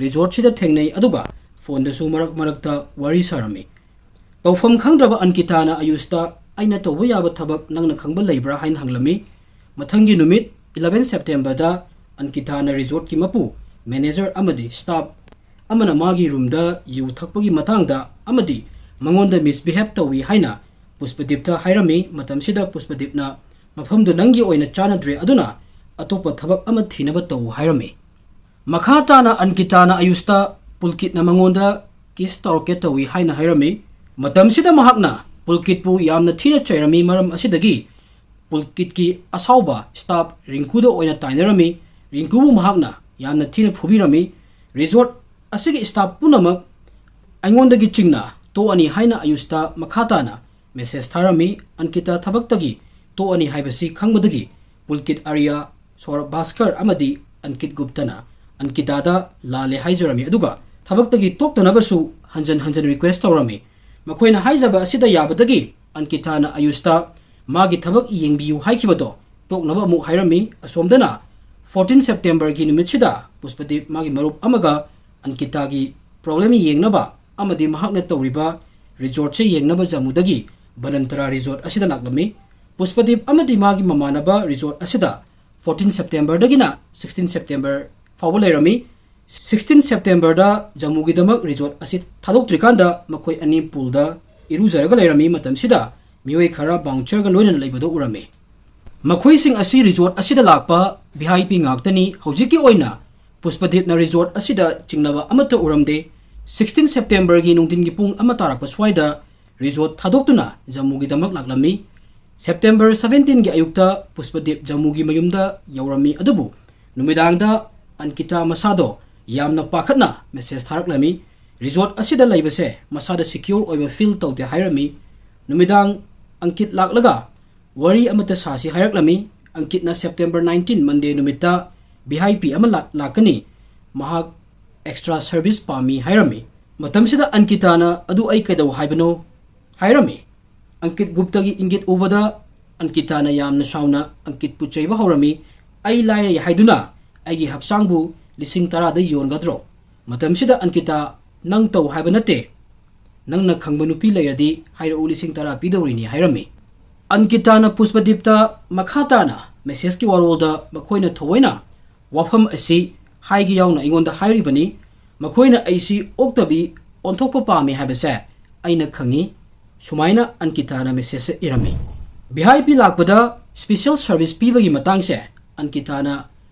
ꯔꯤꯖꯣꯔꯠꯁꯤꯗ ꯊꯦꯡꯅꯩ, ꯑꯗꯨꯒ ꯐꯣꯟꯗꯁꯨ ꯃꯔꯛ ꯃꯔꯛꯇ ꯋꯥꯔꯤ ꯁꯥꯔꯝꯃꯤ꯫ ꯇꯧꯐꯝ ꯈꯪꯗ꯭ꯔꯕ ꯑꯟꯀꯤꯇꯥꯅ ꯑꯌꯨꯁꯇ, "ꯑꯩꯅ ꯇꯧꯕ ꯌꯥꯕ ꯊꯕꯛ ꯅꯪꯅ ꯈꯪꯕ ꯂꯩꯕ꯭ꯔꯥ?" ꯍꯥꯏꯅ ꯍꯪꯂꯝꯃꯤ꯫ ꯃꯊꯪꯒꯤ ꯅꯨꯃꯤꯠ, eleven September-ꯗ, ꯑꯟꯀꯤꯇꯥꯅ resort-ꯀꯤ ꯃꯄꯨ, manager ꯑꯃꯗꯤ staff ꯑꯃꯅ ꯃꯥꯒꯤ room-ꯗ ꯌꯨ ꯊꯛꯄꯒꯤ ꯃꯇꯥꯡꯗ ꯑꯃꯗꯤ ꯃꯉꯣꯟꯗ misbehave ꯇꯧꯏ ꯍꯥꯏꯅ ꯄꯨꯁꯄꯗꯤꯞꯇ ꯍꯥꯏꯔꯝꯃꯤ꯫ ꯃꯇꯝꯁꯤꯗ ꯄꯨꯁꯄꯗꯤꯞꯅ, "ꯃꯐꯝꯗꯨ ꯅꯪꯒꯤ ꯑꯣꯏꯅ ꯆꯥꯟꯅꯗ꯭ꯔꯦ, ꯑꯗꯨꯅ ꯑꯇꯣꯞꯄ ꯊꯕꯛ ꯑꯃ ꯊꯤꯅꯕ ꯇꯧ" ꯍꯥꯏꯔꯝꯃꯤ꯫ ꯃꯈꯥ ꯇꯥꯅ ꯑꯟꯀꯤꯇꯥꯅ ꯑꯌꯨꯁꯇ ꯄꯨꯜꯀꯤꯠꯅ ꯃꯉꯣꯟꯗ kiss ꯇꯧꯔꯛꯀꯦ ꯇꯧꯏ ꯍꯥꯏꯅ ꯍꯥꯏꯔꯝꯃꯤ꯫ ꯃꯇꯝꯁꯤꯗ ꯃꯍꯥꯛꯅ ꯄꯨꯜꯀꯤꯠꯄꯨ ꯌꯥꯝꯅ ꯊꯤꯅ ꯆꯩꯔꯝꯃꯤ꯫ ꯃꯔꯝ ꯑꯁꯤꯗꯒꯤ ꯄꯨꯜꯀꯤꯠꯀꯤ ꯑꯁꯥꯎꯕ staff ꯔꯤꯡꯀꯨꯗ ꯑꯣꯏꯅ ꯇꯥꯏꯅꯔꯝꯃꯤ꯫ ꯔꯤꯡꯀꯨꯕꯨ ꯃꯍꯥꯛꯅ ꯌꯥꯝꯅ ꯊꯤꯅ ꯐꯨꯕꯤꯔꯝꯃꯤ꯫ Resort ꯑꯁꯤꯒꯤ staff ꯄꯨꯝꯅꯃꯛ ꯑꯩꯉꯣꯟꯗꯒꯤ ꯆꯤꯡꯅ ꯇꯣꯛꯑꯅꯤ ꯍꯥꯏꯅ ꯑꯌꯨꯁꯇ ꯃꯈꯥ ꯇꯥꯅ message ꯊꯥꯔꯝꯃꯤ꯫ ꯑꯟꯀꯤꯇꯥ ꯊꯕꯛꯇꯒꯤ ꯇꯣꯛꯑꯅꯤ ꯍꯥꯏꯕꯁꯤ ꯈꯪꯕꯗꯒꯤ ꯄꯨꯜꯀꯤꯠ ꯑꯥꯔꯤꯌꯥ, ꯁꯣꯔ ꯚꯥꯁꯀꯔ ꯑꯃꯗꯤ ꯑꯟꯀꯤꯠ ꯒꯨꯞꯇꯅ ꯑꯟꯀꯤꯇꯥꯗ ꯂꯥꯜꯂꯦ ꯍꯥꯏꯖꯔꯝꯃꯤ, ꯑꯗꯨꯒ ꯊꯕꯛꯇꯒꯤ ꯇꯣꯛꯇꯅꯕꯁꯨ ꯍꯟꯖꯟ ꯍꯟꯖꯟ request ꯇꯧꯔꯝꯃꯤ꯫ ꯃꯈꯣꯏꯅ ꯍꯥꯏꯖꯕ ꯑꯁꯤꯗ ꯌꯥꯕꯗꯒꯤ ꯑꯟꯀꯤꯇꯥꯅ ꯑꯌꯨꯁꯇ ꯃꯥꯒꯤ ꯊꯕꯛ ꯌꯦꯡꯕꯤꯌꯨ ꯍꯥꯏꯈꯤꯕꯗꯣ ꯇꯣꯛꯅꯕ ꯑꯃꯨꯛ ꯍꯥꯏꯔꯝꯃꯤ꯫ ꯑꯁꯣꯝꯗꯅ fourteen September-ꯒꯤ ꯅꯨꯃꯤꯠꯁꯤꯗ ꯄꯨꯁꯄꯗꯤꯞ ꯃꯥꯒꯤ ꯃꯔꯨꯞ ꯑꯃꯒ ꯑꯟꯀꯤꯇꯥꯒꯤ problem ꯌꯦꯡꯅꯕ ꯑꯃꯗꯤ ꯃꯍꯥꯛꯅ ꯇꯧꯔꯤꯕ resort-ꯁꯦ ꯌꯦꯡꯅꯕ ꯖꯝꯃꯨꯗꯒꯤ ꯕꯅꯟꯇꯔꯥ resort ꯑꯁꯤꯗ ꯂꯥꯛꯂꯝꯃꯤ꯫ ꯄꯨꯁꯄꯗꯤꯞ ꯑꯃꯗꯤ ꯃꯥꯒꯤ ꯃꯃꯥꯟꯅꯕ resort ꯑꯁꯤꯗ fourteen September-ꯗꯒꯤꯅ sixteen September ꯐꯥꯎꯕ ꯂꯩꯔꯝꯃꯤ꯫ Sixteen September-ꯗ ꯖꯝꯃꯨꯒꯤꯗꯃꯛ resort ꯑꯁꯤ ꯊꯥꯗꯣꯛꯇ꯭ꯔꯤꯀꯥꯟꯗ ꯃꯈꯣꯏ ꯑꯅꯤ pool-ꯗ ꯏꯔꯨꯖꯔꯒ ꯂꯩꯔꯝꯃꯤ꯫ ꯃꯇꯝꯁꯤꯗ ꯃꯤꯑꯣꯏ ꯈꯔ bouncer-ꯒ ꯂꯣꯏꯅꯅ ꯂꯩꯕꯗꯨ ꯎꯔꯝꯃꯤ꯫ ꯃꯈꯣꯏꯁꯤꯡ ꯑꯁꯤ resort ꯑꯁꯤꯗ ꯂꯥꯛꯄ V I P ꯉꯥꯛꯇꯅꯤ꯫ ꯍꯧꯖꯤꯛꯀꯤ ꯑꯣꯏꯅ ꯄꯨꯁꯄꯗꯤꯞꯅ resort ꯑꯁꯤꯗ ꯆꯤꯡꯅꯕ ꯑꯃꯠꯇ ꯎꯔꯝꯗꯦ꯫ Sixteen September-ꯒꯤ ꯅꯨꯡꯊꯤꯟꯒꯤ ꯄꯨꯡ ꯑꯃ ꯇꯥꯔꯛꯄ ꯁ꯭ꯋꯥꯏꯗ resort ꯊꯥꯗꯣꯛꯇꯨꯅ ꯖꯝꯃꯨꯒꯤꯗꯃꯛ ꯂꯥꯛꯂꯝꯃꯤ꯫ September seventeen-ꯒꯤ ꯑꯌꯨꯛꯇ ꯄꯨꯁꯄꯗꯤꯞ ꯖꯝꯃꯨꯒꯤ ꯃꯌꯨꯝꯗ ꯌꯧꯔꯝꯃꯤ, ꯑꯗꯨꯕꯨ ꯅꯨꯃꯤꯗꯥꯡꯗ ꯑꯟꯀꯤꯇꯥ ꯃꯁꯥꯗꯣ ꯌꯥꯝꯅ ꯄꯥꯈꯠꯅ message ꯊꯥꯔꯛꯂꯝꯃꯤ꯫ Resort ꯑꯁꯤꯗ ꯂꯩꯕꯁꯦ ꯃꯁꯥꯗ secure ꯑꯣꯏꯕ feel ꯇꯧꯗꯦ ꯍꯥꯏꯔꯝꯃꯤ꯫ ꯅꯨꯃꯤꯗꯥꯡ ꯑꯪꯀꯤꯠ ꯂꯥꯛꯂꯒ ꯋꯥꯔꯤ ꯑꯃꯠꯇ ꯁꯥꯁꯤ ꯍꯥꯏꯔꯛꯂꯝꯃꯤ꯫ ꯑꯪꯀꯤꯠꯅ September nineteen Monday ꯅꯨꯃꯤꯠꯇ V I P ꯑꯃ ꯂꯥꯛ-, ꯂꯥꯛꯀꯅꯤ, ꯃꯍꯥꯛ extra service ꯄꯥꯝꯃꯤ ꯍꯥꯏꯔꯝꯃꯤ꯫ ꯃꯇꯝꯁꯤꯗ ꯑꯪꯀꯤꯇꯥꯅ, "ꯑꯗꯨ ꯑꯩ ꯀꯩꯗꯧ ꯍꯥꯏꯕꯅꯣ?" ꯍꯥꯏꯔꯝꯃꯤ꯫ ꯑꯪꯀꯤꯠ ꯒꯨꯞꯇꯒꯤ ꯏꯪꯒꯤꯠ ꯎꯕꯗ ꯑꯪꯀꯤꯇꯥꯅ ꯌꯥꯝꯅ ꯁꯥꯎꯅ ꯑꯪꯀꯤꯠꯄꯨ ꯆꯩꯕ ꯍꯧꯔꯝꯃꯤ꯫ "ꯑꯩ ꯂꯥꯏꯔꯩ ꯍꯥꯏꯗꯨꯅ ꯑꯩꯒꯤ ꯍꯛꯆꯥꯡꯕꯨ ꯂꯤꯁꯤꯡ ꯇꯔꯥꯗ ꯌꯣꯟꯒꯗ꯭ꯔꯣ?" ꯃꯇꯝꯁꯤꯗ ꯑꯪꯀꯤꯇꯥ, "ꯅꯪ ꯇꯧ ꯍꯥꯏꯕ ꯅꯠꯇꯦ, "ꯅꯪꯅ ꯈꯪꯕ ꯅꯨꯄꯤ ꯂꯩꯔꯗꯤ ꯍꯥꯏꯔꯛꯎ, ꯂꯤꯁꯤꯡ ꯇꯔꯥ ꯄꯤꯗꯧꯔꯤꯅꯤ" ꯍꯥꯏꯔꯝꯃꯤ꯫ ꯑꯟꯀꯤꯇꯥꯅ ꯄꯨꯁꯄꯗꯤꯞꯇ ꯃꯈꯥ ꯇꯥꯅ ꯃꯦꯁꯦꯖꯀꯤ ꯋꯥꯔꯣꯜꯗ ꯃꯈꯣꯏꯅ ꯊꯑꯣꯏꯅ ꯋꯥꯐꯝ ꯑꯁꯤ ꯍꯥꯏꯒꯦ ꯌꯥꯎꯅ ꯑꯩꯉꯣꯟꯗ ꯍꯥꯏꯔꯤꯕꯅꯤ꯫ "ꯃꯈꯣꯏꯅ ꯑꯩꯁꯤ ꯑꯣꯛꯇꯕꯤ ꯑꯣꯟꯊꯣꯛꯄ ꯄꯥꯝꯃꯤ ꯍꯥꯏꯕꯁꯦ ꯑꯩꯅ ꯈꯪꯏ"꯫ ꯁꯨꯃꯥꯏꯅ ꯑꯟꯀꯤꯇꯥꯅ ꯃꯦꯁꯦꯖ ꯏꯔꯝꯃꯤ꯫ ꯚꯤ ꯑꯥꯏ ꯄꯤ ꯂꯥꯛꯄꯗ ꯁ꯭ꯄꯦꯁꯦꯜ ꯁꯔꯚꯤꯁ ꯄꯤꯕꯒꯤ ꯃꯇꯥꯡꯁꯦ ꯑꯟꯀꯤꯇꯥꯅ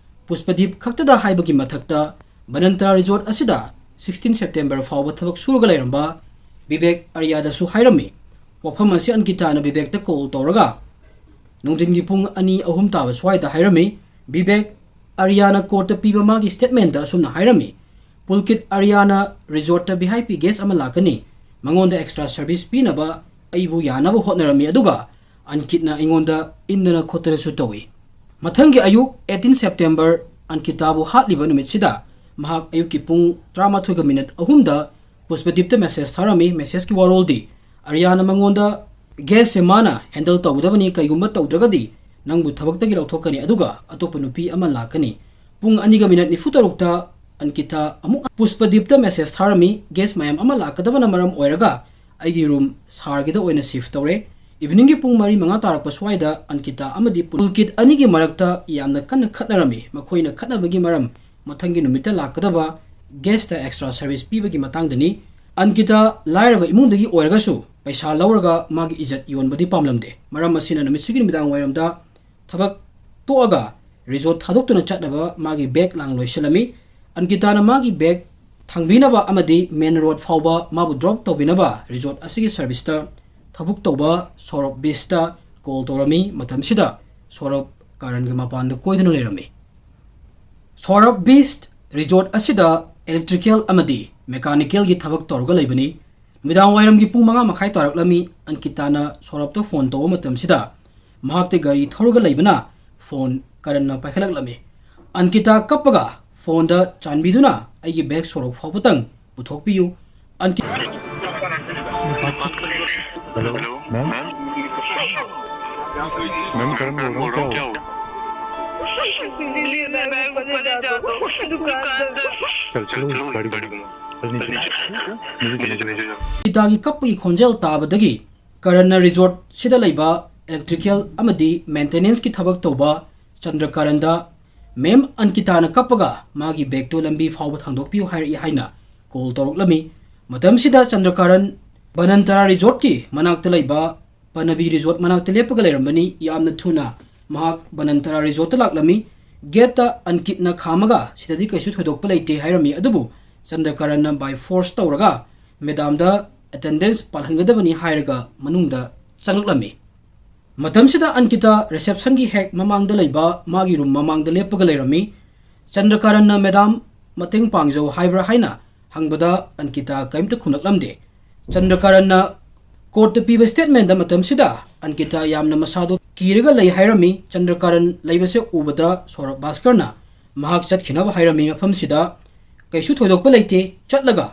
ꯄꯨꯁꯄꯗꯤꯞ ꯈꯛꯇꯗ ꯍꯥꯏꯕꯒꯤ ꯃꯊꯛꯇ, ꯕꯅꯟꯇ ꯔꯤꯖꯣꯔꯠ ꯑꯁꯤꯗ ꯁꯤꯛꯁꯇꯤꯟ ꯁꯦꯞꯇꯦꯝꯕꯔ ꯐꯥꯎꯕ ꯊꯕꯛ ꯁꯨꯔꯒ ꯂꯩꯔꯝꯕ ꯕꯤꯕꯦꯛ ꯑꯔꯤꯌꯥꯗꯁꯨ ꯍꯥꯏꯔꯝꯃꯤ꯫ ꯋꯥꯐꯝ ꯑꯁꯤ ꯑꯟꯀꯤꯇꯥꯅ ꯕꯤꯕꯦꯛꯇ ꯀꯣꯜ ꯇꯧꯔꯒ ꯅꯨꯡꯊꯤꯟꯒꯤ ꯄꯨꯡ ꯑꯅꯤ ꯑꯍꯨꯝ ꯇꯥꯕ ꯁ꯭ꯋꯥꯏꯗ ꯍꯥꯏꯔꯝꯃꯤ꯫ ꯕꯤꯕꯦꯛ ꯑꯔꯤꯌꯥꯅ ꯀꯣꯔꯠꯇ ꯄꯤꯕ ꯃꯥꯒꯤ ꯁ꯭ꯇꯦꯠꯃꯦꯟꯠꯇ ꯑꯁꯨꯝꯅ ꯍꯥꯏꯔꯝꯃꯤ, "ꯄꯨꯜꯀꯤꯠ ꯑꯔꯤꯌꯥꯅ ꯔꯤꯖꯣꯔꯠꯇ ꯚꯤ ꯑꯥꯏ ꯄꯤ ꯒꯦꯁ ꯑꯃ ꯂꯥꯛꯀꯅꯤ, ꯃꯉꯣꯟꯗ ꯑꯦꯛꯁꯇ꯭ꯔꯥ ꯁꯔꯚꯤꯁ ꯄꯤꯅꯕ ꯑꯩꯕꯨ ꯌꯥꯅꯕ ꯍꯣꯠꯅꯔꯝꯃꯤ, ꯑꯗꯨꯒ ꯑꯟꯀꯤꯠꯅ ꯑꯩꯉꯣꯟꯗ ꯏꯟꯗꯅ ꯈꯣꯠꯇꯅꯁꯨ ꯇꯧꯏ"꯫ ꯃꯊꯪꯒꯤ ꯑꯌꯨꯛ, ꯑꯩꯠꯇꯤꯟ ꯁꯦꯞꯇꯦꯝꯕꯔ, ꯑꯟꯀꯤꯇꯥꯕꯨ ꯍꯥꯠꯂꯤꯕ ꯅꯨꯃꯤꯠꯁꯤꯗ ꯃꯍꯥꯛ ꯑꯌꯨꯛꯀꯤ ꯄꯨꯡ ꯇꯔꯥꯃꯥꯊꯣꯏꯒ ꯃꯤꯅꯠ ꯑꯍꯨꯝꯗ ꯄꯨꯁꯄꯗꯤꯞꯇ ꯃꯦꯁꯦꯖ ꯊꯥꯔꯝꯃꯤ꯫ ꯃꯦꯁꯦꯖꯀꯤ ꯋꯥꯔꯣꯜꯗꯤ, "ꯑꯔꯤꯌꯥꯅ ꯃꯉꯣꯟꯗ ꯒꯦꯁꯁꯦ ꯃꯥꯅ ꯍꯦꯟꯗꯜ ꯇꯧꯒꯗꯕꯅꯤ, ꯀꯩꯒꯨꯝꯕ ꯇꯧꯗ꯭ꯔꯒꯗꯤ ꯅꯪꯕꯨ ꯊꯕꯛꯇꯒꯤ ꯂꯧꯊꯣꯛꯀꯅꯤ, ꯑꯗꯨꯒ ꯑꯇꯣꯞꯄ ꯅꯨꯄꯤ ꯑꯃ ꯂꯥꯛꯀꯅꯤ"꯫ ꯄꯨꯡ ꯑꯅꯤꯒ ꯃꯤꯅꯠ ꯅꯤꯐꯨ ꯇꯔꯨꯛꯇ ꯑꯟꯀꯤꯇꯥ ꯑꯃꯨꯛ ꯄꯨꯁꯄꯗꯤꯞꯇ ꯃꯦꯁꯦꯖ ꯊꯥꯔꯝꯃꯤ, "ꯒꯦꯁ ꯃꯌꯥꯝ ꯑꯃ ꯂꯥꯛꯀꯗꯕꯅ ꯃꯔꯝ ꯑꯣꯏꯔꯒ ꯑꯩꯒꯤ ꯔꯨꯝ ꯁꯥꯔꯒꯤꯗ ꯑꯣꯏꯅ ꯁꯤꯐ ꯇꯧꯔꯦ"꯫ ꯏꯚꯤꯅꯤꯡꯒꯤ ꯄꯨꯡ ꯃꯔꯤ ꯃꯉꯥ ꯇꯥꯔꯛꯄ ꯁ꯭ꯋꯥꯏꯗ ꯑꯟꯀꯤꯇꯥ ꯑꯃꯗꯤ ꯄꯨꯜꯀꯤꯠ ꯑꯅꯤꯒꯤ ꯃꯔꯛꯇ ꯌꯥꯝꯅ ꯀꯟꯅ ꯈꯠꯅꯔꯝꯃꯤ꯫ ꯃꯈꯣꯏꯅ ꯈꯠꯅꯕꯒꯤ ꯃꯔꯝ ꯃꯊꯪꯒꯤ ꯅꯨꯃꯤꯠꯇ ꯂꯥꯛꯀꯗꯕ ꯒꯦꯁꯇ ꯑꯦꯛꯁꯇ꯭ꯔꯥ ꯁꯔꯚꯤꯁ ꯄꯤꯕꯒꯤ ꯃꯇꯥꯡꯗꯅꯤ꯫ ꯑꯟꯀꯤꯇꯥ ꯂꯥꯏꯔꯕ ꯏꯃꯨꯡꯗꯒꯤ ꯑꯣꯏꯔꯒꯁꯨ ꯄꯩꯁꯥ ꯂꯧꯔꯒ ꯃꯥꯒꯤ ꯏꯖꯠ ꯌꯣꯟꯕꯗꯤ ꯄꯥꯝꯂꯝꯗꯦ꯫ ꯃꯔꯝ ꯑꯁꯤꯅ ꯅꯨꯃꯤꯠꯁꯤꯒꯤ ꯅꯨꯃꯤꯗꯥꯡ ꯋꯥꯏꯔꯝꯗ ꯊꯕꯛ ꯇꯣꯛꯑꯒ ꯔꯤꯖꯣꯔꯠ ꯊꯥꯗꯣꯛꯇꯨꯅ ꯆꯠꯅꯕ ꯃꯥꯒꯤ ꯕꯦꯒ ꯂꯥꯡ ꯂꯣꯏꯁꯤꯜꯂꯝꯃꯤ꯫ ꯑꯟꯀꯤꯇꯥꯅ ꯃꯥꯒꯤ ꯕꯦꯒ ꯊꯥꯡꯕꯤꯅꯕ ꯑꯃꯗꯤ ꯃꯦꯟ ꯔꯣꯗ ꯐꯥꯎꯕ ꯃꯥꯕꯨ ꯗ꯭ꯔꯣꯞ ꯇꯧꯕꯤꯅꯕ ꯔꯤꯖꯣꯔꯠ ꯑꯁꯤꯒꯤ ꯁꯔꯚꯤꯁꯇ ꯊꯕꯛ ꯇꯧꯕ ꯁꯧꯔꯚ ꯕꯤꯁꯇ ꯀꯣꯜ ꯇꯧꯔꯝꯃꯤ꯫ ꯃꯇꯝꯁꯤꯗ ꯁꯧꯔꯚ ꯀꯥꯔꯟꯒꯤ ꯃꯄꯥꯟꯗ ꯀꯣꯏꯗꯨꯅ ꯂꯩꯔꯝꯃꯤ꯫ ꯁꯧꯔꯚ ꯕꯤꯁ ꯔꯤꯖꯣꯔꯠ ꯑꯁꯤꯗ ꯏꯂꯦꯛꯇ꯭ꯔꯤꯀꯦꯜ ꯑꯃꯗꯤ ꯃꯦꯀꯥꯅꯤꯀꯦꯜꯒꯤ ꯊꯕꯛ ꯇꯧꯔꯒ ꯂꯩꯕꯅꯤ꯫ ꯅꯨꯃꯤꯗꯥꯡ ꯋꯥꯏꯔꯝꯒꯤ ꯄꯨꯡ ꯃꯉꯥ ꯃꯈꯥꯏ ꯇꯥꯔꯛꯂꯝꯃꯤ꯫ ꯑꯟꯀꯤꯇꯥꯅ ꯁꯧꯔꯚꯇ ꯐꯣꯟ ꯇꯧꯕ ꯃꯇꯝꯁꯤꯗ ꯃꯍꯥꯛꯇꯤ ꯒꯥꯔꯤ ꯊꯧꯔꯒ ꯂꯩꯕꯅ ꯐꯣꯟ ꯀꯔꯟꯅ ꯄꯥꯏꯈꯠꯂꯛꯂꯝꯃꯤ꯫ ꯑꯟꯀꯤꯇꯥ ꯀꯞꯄꯒ ꯐꯣꯟꯗ, "ꯆꯥꯟꯕꯤꯗꯨꯅ ꯑꯩꯒꯤ ꯕꯦꯒ ꯁꯧꯔꯚ ꯐꯥꯎꯕꯇꯪ ꯄꯨꯊꯣꯛꯄꯤꯌꯨ"꯫ ꯑꯟꯀꯤ- Hello, ma'am. Ma'am, करण बोल रहा हूँ, क्या हुआ? चल, चलो, गाड़ी, गाड़ी। ꯄꯤꯇꯥꯒꯤ ꯀꯞꯄꯒꯤ ꯈꯣꯟꯖꯦꯜ ꯇꯥꯕꯗꯒꯤ ꯀꯔꯟꯅ ꯔꯤꯖꯣꯔꯠꯁꯤꯗ ꯂꯩꯕ ꯏꯂꯦꯛꯇ꯭ꯔꯤꯀꯦꯜ ꯑꯃꯗꯤ ꯃꯦꯟꯇꯦꯅꯦꯟꯁꯀꯤ ꯊꯕꯛ ꯇꯧꯕ ꯆꯟꯗ꯭ꯔꯀꯥꯔꯟꯗ, "ꯃꯦꯝ, ꯑꯟꯀꯤꯇꯥꯅ ꯀꯞꯄꯒ ꯃꯥꯒꯤ ꯕꯦꯒꯇꯨ ꯂꯝꯕꯤ ꯐꯥꯎꯕ ꯊꯥꯡꯗꯣꯛꯄꯤꯌꯨ ꯍꯥꯏꯔꯛꯏ" ꯍꯥꯏꯅ ꯀꯣꯜ ꯇꯧꯔꯛꯂꯝꯃꯤ꯫ ꯃꯇꯝꯁꯤꯗ ꯆꯟꯗ꯭ꯔꯀꯥꯔꯟ ꯕꯅꯟꯇꯔꯥ ꯔꯤꯖꯣꯔꯠꯀꯤ ꯃꯅꯥꯛꯇ ꯂꯩꯕ ꯄꯅꯕꯤ ꯔꯤꯖꯣꯔꯠ ꯃꯅꯥꯛꯇ ꯂꯦꯞꯄꯒ ꯂꯩꯔꯝꯕꯅꯤ꯫ ꯌꯥꯝꯅ ꯊꯨꯅ ꯃꯍꯥꯛ ꯕꯅꯟꯇꯔꯥ ꯔꯤꯖꯣꯔꯠꯇ ꯂꯥꯛꯂꯝꯃꯤ꯫ ꯒꯦꯠꯇ ꯑꯟꯀꯤꯠꯅ ꯈꯥꯝꯃꯒ "ꯁꯤꯗꯗꯤ ꯀꯩꯁꯨ ꯊꯣꯏꯗꯣꯛꯄ ꯂꯩꯇꯦ" ꯍꯥꯏꯔꯝꯃꯤ꯫ ꯑꯗꯨꯕꯨ ꯆꯟꯗ꯭ꯔꯀꯥꯔꯟꯅ by force ꯇꯧꯔꯒ ꯃꯦꯗꯥꯝꯗ ꯑꯦꯇꯦꯟꯗꯦꯟꯁ ꯄꯥꯜꯍꯟꯒꯗꯕꯅꯤ ꯍꯥꯏꯔꯒ ꯃꯅꯨꯡꯗ ꯆꯪꯂꯛꯂꯝꯃꯤ꯫ ꯃꯇꯝꯁꯤꯗ ꯑꯟꯀꯤꯇꯥ ꯔꯤꯁꯦꯞꯁꯟꯒꯤ ꯍꯦꯛ ꯃꯃꯥꯡꯗ ꯂꯩꯕ ꯃꯥꯒꯤ ꯔꯨꯝ ꯃꯃꯥꯡꯗ ꯂꯦꯞꯄꯒ ꯂꯩꯔꯝꯃꯤ꯫ ꯆꯟꯗ꯭ꯔꯀꯥꯔꯟꯅ "ꯃꯦꯗꯥꯝ, ꯃꯇꯦꯡ ꯄꯥꯡꯖꯧ" ꯍꯥꯏꯕ꯭ꯔꯥ ꯍꯥꯏꯅ ꯍꯪꯕꯗ ꯑꯟꯀꯤꯇꯥ ꯀꯔꯤꯝꯇ ꯈꯨꯝꯂꯛꯂꯝꯗꯦ꯫ ꯆꯟꯗ꯭ꯔꯀꯥꯔꯟꯅ ꯀꯣꯔꯠꯇ ꯄꯤꯕ ꯁ꯭ꯇꯦꯠꯃꯦꯟꯗ ꯃꯇꯝꯁꯤꯗ ꯑꯟꯀꯤꯇꯥ ꯌꯥꯝꯅ ꯃꯁꯥꯗꯣ ꯀꯤꯔꯒ ꯂꯩ ꯍꯥꯏꯔꯝꯃꯤ꯫ ꯆꯟꯗ꯭ꯔꯀꯥꯔꯟ ꯂꯩꯕꯁꯦ ꯎꯕꯗ ꯁꯣꯔꯕ ꯚꯥꯁꯀꯔꯅ ꯃꯍꯥꯛ ꯆꯠꯈꯤꯅꯕ ꯍꯥꯏꯔꯝꯃꯤ꯫ ꯃꯐꯝꯁꯤꯗ ꯀꯩꯁꯨ ꯊꯣꯏꯗꯣꯛꯄ ꯂꯩꯇꯦ, ꯆꯠꯂꯒ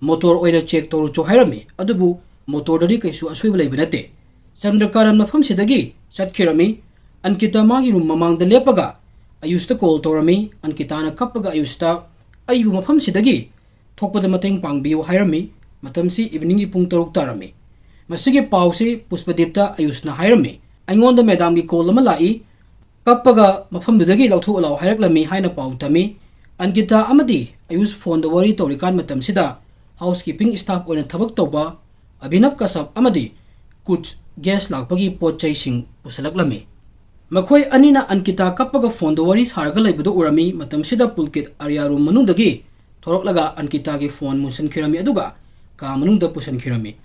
ꯃꯣꯇꯣꯔ ꯑꯣꯏꯅ ꯆꯦꯛ ꯇꯧꯔꯨꯆꯣ ꯍꯥꯏꯔꯝꯃꯤ꯫ ꯑꯗꯨꯕꯨ ꯃꯣꯇꯣꯔꯗꯗꯤ ꯀꯩꯁꯨ ꯑꯁꯣꯏꯕ ꯂꯩꯕ ꯅꯠꯇꯦ꯫ ꯆꯟꯗ꯭ꯔꯀꯥꯔꯟ ꯃꯐꯝꯁꯤꯗꯒꯤ ꯆꯠꯈꯤꯔꯝꯃꯤ꯫ ꯑꯟꯀꯤꯇꯥ ꯃꯥꯒꯤ ꯔꯨꯝ ꯃꯃꯥꯡꯗ ꯂꯦꯞꯄꯒ ꯑꯌꯨꯁꯇ ꯀꯣꯜ ꯇꯧꯔꯝꯃꯤ꯫ ꯑꯟꯀꯤꯇꯥꯅ ꯀꯞꯄꯒ ꯑꯌꯨꯁꯇ "ꯑꯩꯕꯨ ꯃꯐꯝꯁꯤꯗꯒꯤ ꯊꯣꯛꯄꯗ ꯃꯇꯦꯡ ꯄꯥꯡꯕꯤꯌꯨ" ꯍꯥꯏꯔꯝꯃꯤ꯫ ꯃꯇꯝꯁꯤ ꯏꯚꯤꯅꯤꯡꯒꯤ ꯄꯨꯡ ꯇꯔꯨꯛ ꯇꯥꯔꯝꯃꯤ꯫ ꯃꯁꯤꯒꯤ ꯄꯥꯎꯁꯤ ꯄꯨꯁꯄꯗꯤꯞꯇ ꯑꯌꯨꯁꯅ ꯍꯥꯏꯔꯝꯃꯤ꯫ "ꯑꯩꯉꯣꯟꯗ ꯃꯦꯗꯥꯝꯒꯤ ꯀꯣꯜ ꯑꯃ ꯂꯥꯛꯏ, ꯀꯞꯄꯒ ꯃꯐꯝꯗꯨꯗꯒꯤ ꯂꯧꯊꯣꯛꯑ ꯂꯥꯛꯑꯣ" ꯍꯥꯏꯔꯛꯂꯝꯃꯤ ꯍꯥꯏꯅ ꯄꯥꯎ ꯇꯝꯃꯤ꯫ ꯑꯟꯀꯤꯇꯥ ꯑꯃꯗꯤ ꯑꯌꯨꯁ ꯐꯣꯟꯗ ꯋꯥꯔꯤ ꯇꯧꯔꯤꯀꯥꯟ ꯃꯇꯝꯁꯤꯗ ꯍꯥꯎꯁ ꯀꯤꯄꯤꯡ ꯁ꯭ꯇꯥꯐ ꯑꯣꯏꯅ ꯊꯕꯛ ꯇꯧꯕ ꯑꯚꯤꯅꯕ ꯀꯁꯞ ꯑꯃꯗꯤ ꯀꯨꯠꯁ ꯒꯦꯁ ꯂꯥꯛꯄꯒꯤ ꯄꯣꯠ ꯆꯩꯁꯤꯡ ꯄꯨꯁꯜꯂꯛꯂꯝꯃꯤ꯫ ꯃꯈꯣꯏ ꯑꯅꯤꯅ ꯑꯟꯀꯤꯇꯥ ꯀꯞꯄꯒ ꯐꯣꯟꯗ ꯋꯥꯔꯤ ꯁꯥꯔꯒ ꯂꯩꯕꯗꯨ ꯎꯔꯝꯃꯤ꯫ ꯃꯇꯝꯁꯤꯗ ꯄꯨꯜꯀꯤꯠ ꯑꯥꯔꯤꯌꯥ ꯔꯨꯝ ꯃꯅꯨꯡꯗꯒꯤ ꯊꯣꯔꯛꯂꯒ ꯑꯟꯀꯤꯇꯥꯒꯤ ꯐꯣꯟ ꯃꯨꯟꯁꯤꯟꯈꯤꯔꯝꯃꯤ, ꯑꯗꯨꯒ ꯀꯥ ꯃꯅꯨꯡꯗ ꯄꯨꯁꯤꯟꯈꯤꯔꯝꯃꯤ꯫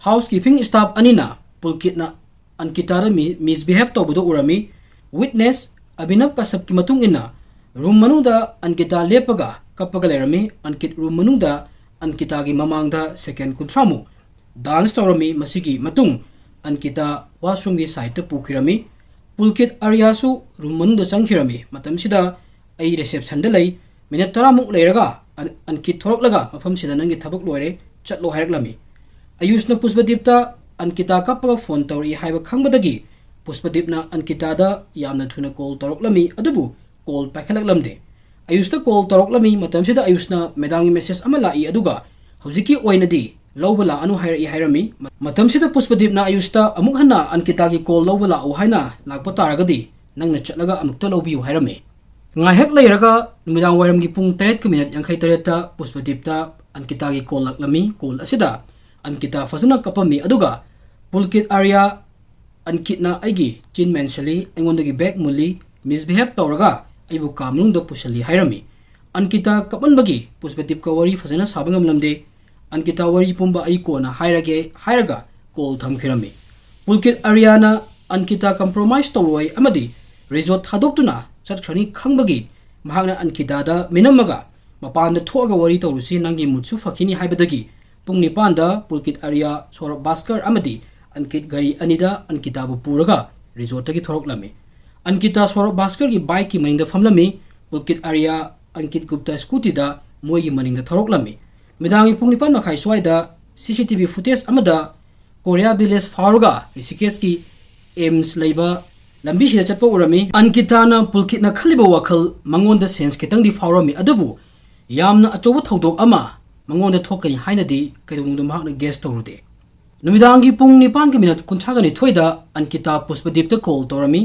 ꯍꯥꯎꯁ ꯀꯤꯄꯤꯡ ꯁ꯭ꯇꯥꯐ ꯑꯅꯤꯅ ꯄꯨꯜꯀꯤꯠꯅ ꯑꯟꯀꯤꯇꯥꯗ ꯃꯤ-, ꯃꯤꯁꯕꯤꯍꯦꯕ ꯇꯧꯕꯗꯨ ꯎꯔꯝꯃꯤ꯫ ꯋꯤꯠꯅꯦꯁ ꯑꯚꯤꯅꯕ ꯀꯁꯞꯀꯤ ꯃꯇꯨꯡ ꯏꯟꯅ, ꯔꯨꯝ ꯃꯅꯨꯡꯗ ꯑꯟꯀꯤꯇꯥ ꯂꯦꯞꯄꯒ ꯀꯞꯄꯒ ꯂꯩꯔꯝꯃꯤ꯫ ꯑꯟꯀꯤꯠ ꯔꯨꯝ ꯃꯅꯨꯡꯗ ꯑꯟꯀꯤꯇꯥꯒꯤ ꯃꯃꯥꯡꯗ ꯁꯦꯀꯦꯟ ꯀꯨꯟꯊ꯭ꯔꯥꯃꯨꯛ ꯗꯥꯟꯁ ꯇꯧꯔꯝꯃꯤ꯫ ꯃꯁꯤꯒꯤ ꯃꯇꯨꯡ ꯑꯟꯀꯤꯇꯥ ꯋꯥꯁꯔꯨꯝꯒꯤ ꯁꯥꯏꯠꯇ ꯄꯨꯈꯤꯔꯝꯃꯤ꯫ ꯄꯨꯜꯀꯤꯠ ꯑꯥꯔꯤꯌꯥꯁꯨ ꯔꯨꯝ ꯃꯅꯨꯡꯗ ꯆꯪꯈꯤꯔꯝꯃꯤ꯫ ꯃꯇꯝꯁꯤꯗ "ꯑꯩ ꯔꯤꯁꯦꯞꯁꯟꯗ ꯂꯩ, ꯃꯤꯅꯠ ꯇꯔꯥꯃꯨꯛ ꯂꯩꯔꯒ ꯑꯟ-, ꯑꯟꯀꯤꯠ ꯊꯣꯔꯛꯂꯒ ꯃꯐꯝꯁꯤꯗ ꯅꯪꯒꯤ ꯊꯕꯛ ꯂꯣꯏꯔꯦ, ꯆꯠꯂꯣ" ꯍꯥꯏꯔꯛꯂꯝꯃꯤ꯫ ꯑꯌꯨꯁꯅ ꯄꯨꯁꯄꯗꯤꯞꯇ "ꯑꯟꯀꯤꯇꯥ ꯀꯞꯄꯒ ꯐꯣꯟ ꯇꯧꯔꯛꯏ" ꯍꯥꯏꯕ ꯈꯪꯕꯗꯒꯤ ꯄꯨꯁꯄꯗꯤꯞꯅ ꯑꯟꯀꯤꯇꯥꯗ ꯌꯥꯝꯅ ꯊꯨꯅ ꯀꯣꯜ ꯇꯧꯔꯛꯂꯝꯃꯤ, ꯑꯗꯨꯕꯨ ꯀꯣꯜ ꯄꯥꯏꯈꯠꯂꯛꯂꯝꯗꯦ꯫ ꯑꯌꯨꯁꯇ ꯀꯣꯜ ꯇꯧꯔꯛꯂꯝꯃꯤ꯫ ꯃꯇꯝꯁꯤꯗ ꯑꯌꯨꯁꯅ ꯃꯦꯗꯥꯝꯒꯤ ꯃꯦꯁꯦꯖ ꯑꯃ ꯂꯥꯛꯏ, ꯑꯗꯨꯒ ꯍꯧꯖꯤꯛꯀꯤ ꯑꯣꯏꯅꯗꯤ ꯂꯧꯕ ꯂꯥꯛꯑꯅꯨ ꯍꯥꯏꯔꯛꯏ ꯍꯥꯏꯔꯝꯃꯤ꯫ ꯃ-, ꯃꯇꯝꯁꯤꯗ ꯄꯨꯁꯄꯗꯤꯞꯅ ꯑꯌꯨꯁꯇ ꯑꯃꯨꯛ ꯍꯟꯅ ꯑꯟꯀꯤꯇꯥꯒꯤ ꯀꯣꯜ ꯂꯧꯕ ꯂꯥꯛꯎ ꯍꯥꯏꯅ ꯂꯥꯛꯄ ꯇꯥꯔꯒꯗꯤ ꯅꯪꯅ ꯆꯠꯂꯒ ꯑꯃꯨꯛꯇ ꯂꯧꯕꯤꯌꯨ ꯍꯥꯏꯔꯝꯃꯤ꯫ ꯉꯥꯏꯍꯥꯛ ꯂꯩꯔꯒ ꯅꯨꯃꯤꯗꯥꯡ ꯋꯥꯏꯔꯝꯒꯤ ꯄꯨꯡ ꯇꯔꯦꯠꯀ ꯃꯤꯅꯤꯠ ꯌꯥꯡꯈꯩ ꯇꯔꯦꯠꯇ ꯄꯨꯁꯄꯗꯤꯞꯇ ꯑꯟꯀꯤꯇꯥꯒꯤ ꯀꯣꯜ ꯂꯥꯛꯂꯝꯃꯤ꯫ ꯀꯣꯜ ꯑꯁꯤꯗ ꯑꯟꯀꯤꯇꯥ ꯐꯖꯅ ꯀꯞꯄꯝꯃꯤ, ꯑꯗꯨꯒ ꯄꯨꯜꯀꯤꯠ ꯑꯥꯔꯤꯌꯥ, ꯑꯟꯀꯤꯠꯅ ꯑꯩꯒꯤ ꯆꯤꯟ ꯃꯦꯟꯁꯤꯜꯂꯤ, ꯑꯩꯉꯣꯟꯗꯒꯤ ꯕꯦꯒ ꯃꯨꯜꯂꯤ, ꯃꯤꯁꯕꯤꯍꯦꯕ ꯇꯧꯔꯒ ꯑꯩꯕꯨ ꯀꯥ ꯃꯅꯨꯡꯗ ꯄꯨꯁꯤꯜꯂꯤ ꯍꯥꯏꯔꯝꯃꯤ꯫ ꯑꯟꯀꯤꯇꯥ ꯀꯞꯃꯟꯕꯒꯤ ꯄꯨꯁꯄꯗꯤꯞꯀ ꯋꯥꯔꯤ ꯐꯖꯅ ꯁꯥꯕ ꯉꯝꯂꯝꯗꯦ꯫ ꯑꯟꯀꯤꯇꯥ ꯋꯥꯔꯤ ꯄꯨꯝꯕ ꯑꯩ ꯀꯣꯟꯅ ꯍꯥꯏꯔꯒꯦ ꯍꯥꯏꯔꯒ ꯀꯣꯜ ꯊꯝꯈꯤꯔꯝꯃꯤ꯫ ꯄꯨꯜꯀꯤꯠ ꯑꯥꯔꯤꯌꯥꯅ ꯑꯟꯀꯤꯇꯥ ꯀꯝꯄ꯭ꯔꯣꯃꯥꯏꯁ ꯇꯧꯔꯣꯏ ꯑꯃꯗꯤ ꯔꯤꯖꯣꯔꯠ ꯊꯥꯗꯣꯛꯇꯨꯅ ꯆꯠꯈ꯭ꯔꯅꯤ ꯈꯪꯕꯒꯤ ꯃꯍꯥꯛꯅ ꯑꯟꯀꯤꯇꯥꯗ ꯃꯤꯅꯝꯃꯒ, "ꯃꯄꯥꯟꯗ ꯊꯣꯛꯑꯒ ꯋꯥꯔꯤ ꯇꯧꯔꯨꯁꯤ, ꯅꯪꯒꯤ ꯃꯨꯠꯁꯨ ꯐꯈꯤꯅꯤ" ꯍꯥꯏꯕꯗꯒꯤ ꯄꯨꯡ ꯅꯤꯄꯥꯟꯗ ꯄꯨꯜꯀꯤꯠ ꯑꯥꯔꯤꯌꯥ, ꯁꯧꯔꯚ ꯚꯥꯁꯀꯔ ꯑꯃꯗꯤ ꯑꯟꯀꯤꯠ ꯒꯥꯔꯤ ꯑꯅꯤꯗ ꯑꯟꯀꯤꯇꯥꯕꯨ ꯄꯨꯔꯒ ꯔꯤꯖꯣꯔꯠꯇꯒꯤ ꯊꯣꯔꯛꯂꯝꯃꯤ꯫ ꯑꯟꯀꯤꯇꯥ ꯁꯧꯔꯚ ꯚꯥꯁꯀꯔꯒꯤ ꯕꯥꯏꯛꯀꯤ ꯃꯅꯤꯡꯗ ꯐꯝꯂꯝꯃꯤ꯫ ꯄꯨꯜꯀꯤꯠ ꯑꯥꯔꯤꯌꯥ, ꯑꯟꯀꯤꯠ ꯒꯨꯞꯇ ꯁ꯭ꯀꯨꯇꯤꯗ ꯃꯣꯏꯒꯤ ꯃꯅꯤꯡꯗ ꯊꯧꯔꯛꯂꯝꯃꯤ꯫ ꯃꯤꯗꯥꯡꯒꯤ ꯄꯨꯡ ꯅꯤꯄꯥꯟ ꯃꯈꯥꯏ ꯁ꯭ꯋꯥꯏꯗ ꯁꯤ ꯁꯤ ꯇꯤ ꯚꯤ ꯐꯨꯇꯦꯖ ꯑꯃꯗ ꯀꯣꯔꯤꯌꯥ ꯚꯤꯂꯦꯖ ꯐꯥꯎꯔꯒ ꯔꯤꯁꯤꯀꯦꯁꯀꯤ ꯑꯦꯝꯁ ꯂꯩꯕ ꯂꯝꯕꯤꯁꯤꯗ ꯆꯠꯄ ꯎꯔꯝꯃꯤ꯫ ꯑꯟꯀꯤꯇꯥꯅ ꯄꯨꯜꯀꯤꯠꯅ ꯈꯜꯂꯤꯕ ꯋꯥꯈꯜ ꯃꯉꯣꯟꯗ ꯁꯦꯟꯁ ꯈꯤꯇꯪꯗꯤ ꯐꯥꯎꯔꯝꯃꯤ, ꯑꯗꯨꯕꯨ ꯌꯥꯝꯅ ꯑꯆꯧꯕ ꯊꯧꯗꯣꯛ ꯑꯃ ꯃꯉꯣꯟꯗ ꯊꯣꯛꯀꯅꯤ ꯍꯥꯏꯅꯗꯤ ꯀꯩꯗꯧꯅꯨꯡꯗ ꯃꯍꯥꯛꯅ ꯒꯦꯁ ꯇꯧꯔꯨꯗꯦ꯫ ꯅꯨꯃꯤꯗꯥꯡꯒꯤ ꯄꯨꯡ ꯅꯤꯄꯥꯟꯒꯤ ꯃꯤꯅꯠ ꯀꯨꯟꯊ꯭ꯔꯥꯒ ꯅꯤꯊꯣꯏꯗ ꯑꯟꯀꯤꯇꯥ ꯄꯨꯁꯄꯗꯤꯞꯇ ꯀꯣꯜ ꯇꯧꯔꯝꯃꯤ꯫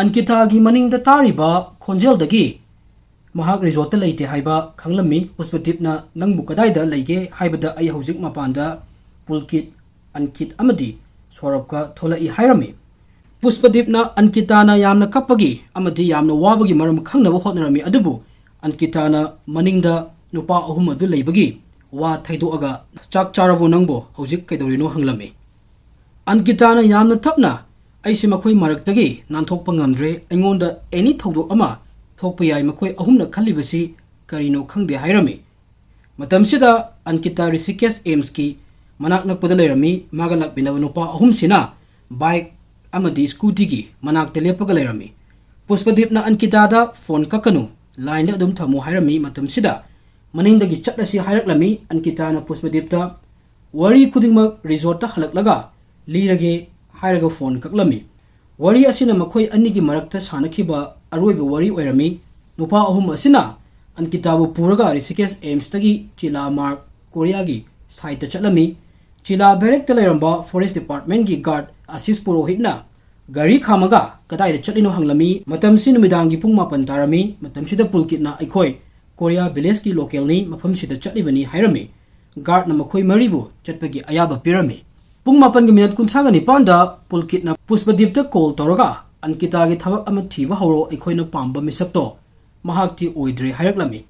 ꯑꯟꯀꯤꯇꯥꯒꯤ ꯃꯅꯤꯡꯗ ꯇꯥꯔꯤꯕ ꯈꯣꯟꯖꯦꯜꯗꯒꯤ ꯃꯍꯥꯛ ꯔꯤꯖꯣꯔꯠꯇ ꯂꯩꯇꯦ ꯍꯥꯏꯕ ꯈꯪꯂꯝꯃꯤ꯫ ꯄꯨꯁꯄꯗꯤꯞꯅ "ꯅꯪꯕꯨ ꯀꯗꯥꯏꯗ ꯂꯩꯒꯦ?" ꯍꯥꯏꯕꯗ, "ꯑꯩ ꯍꯧꯖꯤꯛ ꯃꯄꯥꯟꯗ ꯄꯨꯜꯀꯤꯠ, ꯑꯟꯀꯤꯠ ꯑꯃꯗꯤ ꯁꯧꯔꯚꯀ ꯊꯣꯛꯂꯛꯏ" ꯍꯥꯏꯔꯝꯃꯤ꯫ ꯄꯨꯁꯄꯗꯤꯞꯅ ꯑꯟꯀꯤꯇꯥꯅ ꯌꯥꯝꯅ ꯀꯞꯄꯒꯤ ꯑꯃꯗꯤ ꯌꯥꯝꯅ ꯋꯥꯕꯒꯤ ꯃꯔꯝ ꯈꯪꯅꯕ ꯍꯣꯠꯅꯔꯝꯃꯤ, ꯑꯗꯨꯕꯨ ꯑꯟꯀꯤꯇꯥꯅ ꯃꯅꯤꯡꯗ ꯅꯨꯄꯥ ꯑꯍꯨꯝ ꯑꯗꯨ ꯂꯩꯕꯒꯤ ꯋꯥ ꯊꯩꯗꯣꯛꯑꯒ, "ꯆꯥꯛ ꯆꯥꯔꯕꯣ ꯅꯪꯕꯣ? ꯍꯧꯖꯤꯛ ꯀꯩꯗꯧꯔꯤꯅꯣ?" ꯍꯪꯂꯝꯃꯤ꯫ ꯑꯟꯀꯤꯇꯥꯅ ꯌꯥꯝꯅ ꯇꯞꯅ, "ꯑꯩꯁꯦ ꯃꯈꯣꯏ ꯃꯔꯛꯇꯒꯤ ꯅꯥꯟꯊꯣꯛꯄ ꯉꯝꯗ꯭ꯔꯦ꯫ ꯑꯩꯉꯣꯟꯗ ꯑꯦꯅꯤ ꯊꯧꯗꯣꯛ ꯑꯃ ꯊꯣꯛꯄ ꯌꯥꯏ꯫ ꯃꯈꯣꯏ ꯑꯍꯨꯝꯅ ꯈꯜꯂꯤꯕꯁꯤ ꯀꯔꯤꯅꯣ ꯈꯪꯗꯦ" ꯍꯥꯏꯔꯝꯃꯤ꯫ ꯃꯇꯝꯁꯤꯗ ꯑꯟꯀꯤꯇꯥ ꯔꯤꯁꯤꯀꯦꯁ ꯑꯦꯝꯁꯀꯤ ꯃꯅꯥꯛ ꯅꯛꯄꯗ ꯂꯩꯔꯝꯃꯤ꯫ ꯃꯥꯒ ꯂꯥꯛꯃꯤꯟꯅꯕ ꯅꯨꯄꯥ ꯑꯍꯨꯝꯁꯤꯅ ꯕꯥꯏꯛ ꯑꯃꯗꯤ ꯁ꯭ꯀꯨꯇꯤꯒꯤ ꯃꯅꯥꯛꯇ ꯂꯦꯞꯄꯒ ꯂꯩꯔꯝꯃꯤ꯫ ꯄꯨꯁꯄꯗꯤꯞꯅ ꯑꯟꯀꯤꯇꯥꯗ "ꯐꯣꯟ ꯀꯛꯀꯅꯨ, ꯂꯥꯏꯟꯗ ꯑꯗꯨꯝ ꯊꯝꯃꯨ" ꯍꯥꯏꯔꯝꯃꯤ꯫ ꯃꯇꯝꯁꯤꯗ ꯃꯅꯤꯡꯗꯒꯤ ꯆꯠꯂꯁꯤ ꯍꯥꯏꯔꯛꯂꯝꯃꯤ꯫ ꯑꯟꯀꯤꯇꯥꯅ ꯄꯨꯁꯄꯗꯤꯞꯇ "ꯋꯥꯔꯤ ꯈꯨꯗꯤꯡꯃꯛ ꯔꯤꯖꯣꯔꯠꯇ ꯍꯜꯂꯛꯂꯒ ꯂꯤꯔꯒꯦ" ꯍꯥꯏꯔꯒ ꯐꯣꯟ ꯀꯛꯂꯝꯃꯤ꯫ ꯋꯥꯔꯤ ꯑꯁꯤꯅ ꯃꯈꯣꯏ ꯑꯅꯤꯒꯤ ꯃꯔꯛꯇ ꯁꯥꯟꯅꯈꯤꯕ ꯑꯔꯣꯏꯕ ꯋꯥꯔꯤ ꯑꯣꯏꯔꯝꯃꯤ꯫ ꯅꯨꯄꯥ ꯑꯍꯨꯝ ꯑꯁꯤꯅ ꯑꯟꯀꯤꯇꯥꯕꯨ ꯄꯨꯔꯒ ꯔꯤꯁꯤꯀꯦꯁ ꯑꯦꯝꯁꯇꯒꯤ ꯆꯤꯂꯥ ꯃꯥꯔꯒ ꯀꯣꯔꯤꯌꯥꯒꯤ ꯁꯥꯏꯠꯇ ꯆꯠꯂꯝꯃꯤ꯫ ꯆꯤꯂꯥ ꯕꯦꯔꯦꯛꯇ ꯂꯩꯔꯝꯕ ꯐꯣꯔꯦꯁ ꯗꯤꯄꯥꯔꯠꯃꯦꯟꯒꯤ ꯒꯥꯔꯗ ꯑꯁꯤꯁ ꯄꯨꯔꯣꯍꯤꯠꯅ ꯒꯥꯔꯤ ꯈꯥꯝꯃꯒ ꯀꯗꯥꯏꯗ ꯆꯠꯂꯤꯅꯣ ꯍꯪꯂꯝꯃꯤ꯫ ꯃꯇꯝꯁꯤ ꯅꯨꯃꯤꯗꯥꯡꯒꯤ ꯄꯨꯡ ꯃꯥꯄꯟ ꯇꯥꯔꯝꯃꯤ꯫ ꯃꯇꯝꯁꯤꯗ ꯄꯨꯜꯀꯤꯠꯅ ꯑꯩꯈꯣꯏ ꯀꯣꯔꯤꯌꯥ ꯚꯤꯂꯦꯖꯀꯤ ꯂꯣꯀꯦꯜꯅꯤ, ꯃꯐꯝꯁꯤꯗ ꯆꯠꯂꯤꯕꯅꯤ ꯍꯥꯏꯔꯝꯃꯤ꯫ ꯒꯥꯔꯗꯅ ꯃꯈꯣꯏ ꯃꯔꯤꯕꯨ ꯆꯠꯄꯒꯤ ꯑꯌꯥꯕ ꯄꯤꯔꯝꯃꯤ꯫ ꯄꯨꯡ ꯃꯥꯄꯟꯒꯤ ꯃꯤꯅꯠ ꯀꯨꯟꯊ꯭ꯔꯥꯒ ꯅꯤꯄꯥꯟꯗ ꯄꯨꯜꯀꯤꯠꯅ ꯄꯨꯁꯄꯗꯤꯞꯇ ꯀꯣꯜ ꯇꯧꯔꯒ ꯑꯟꯀꯤꯇꯥꯒꯤ ꯊꯕꯛ ꯑꯃ ꯊꯤꯕ ꯍꯧꯔꯣ, ꯑꯩꯈꯣꯏꯅ ꯄꯥꯝꯕ ꯃꯤꯁꯛꯇꯣ ꯃꯍꯥꯛꯇꯤ ꯑꯣꯏꯗ꯭ꯔꯦ ꯍꯥꯏꯔꯛꯂꯝꯃꯤ꯫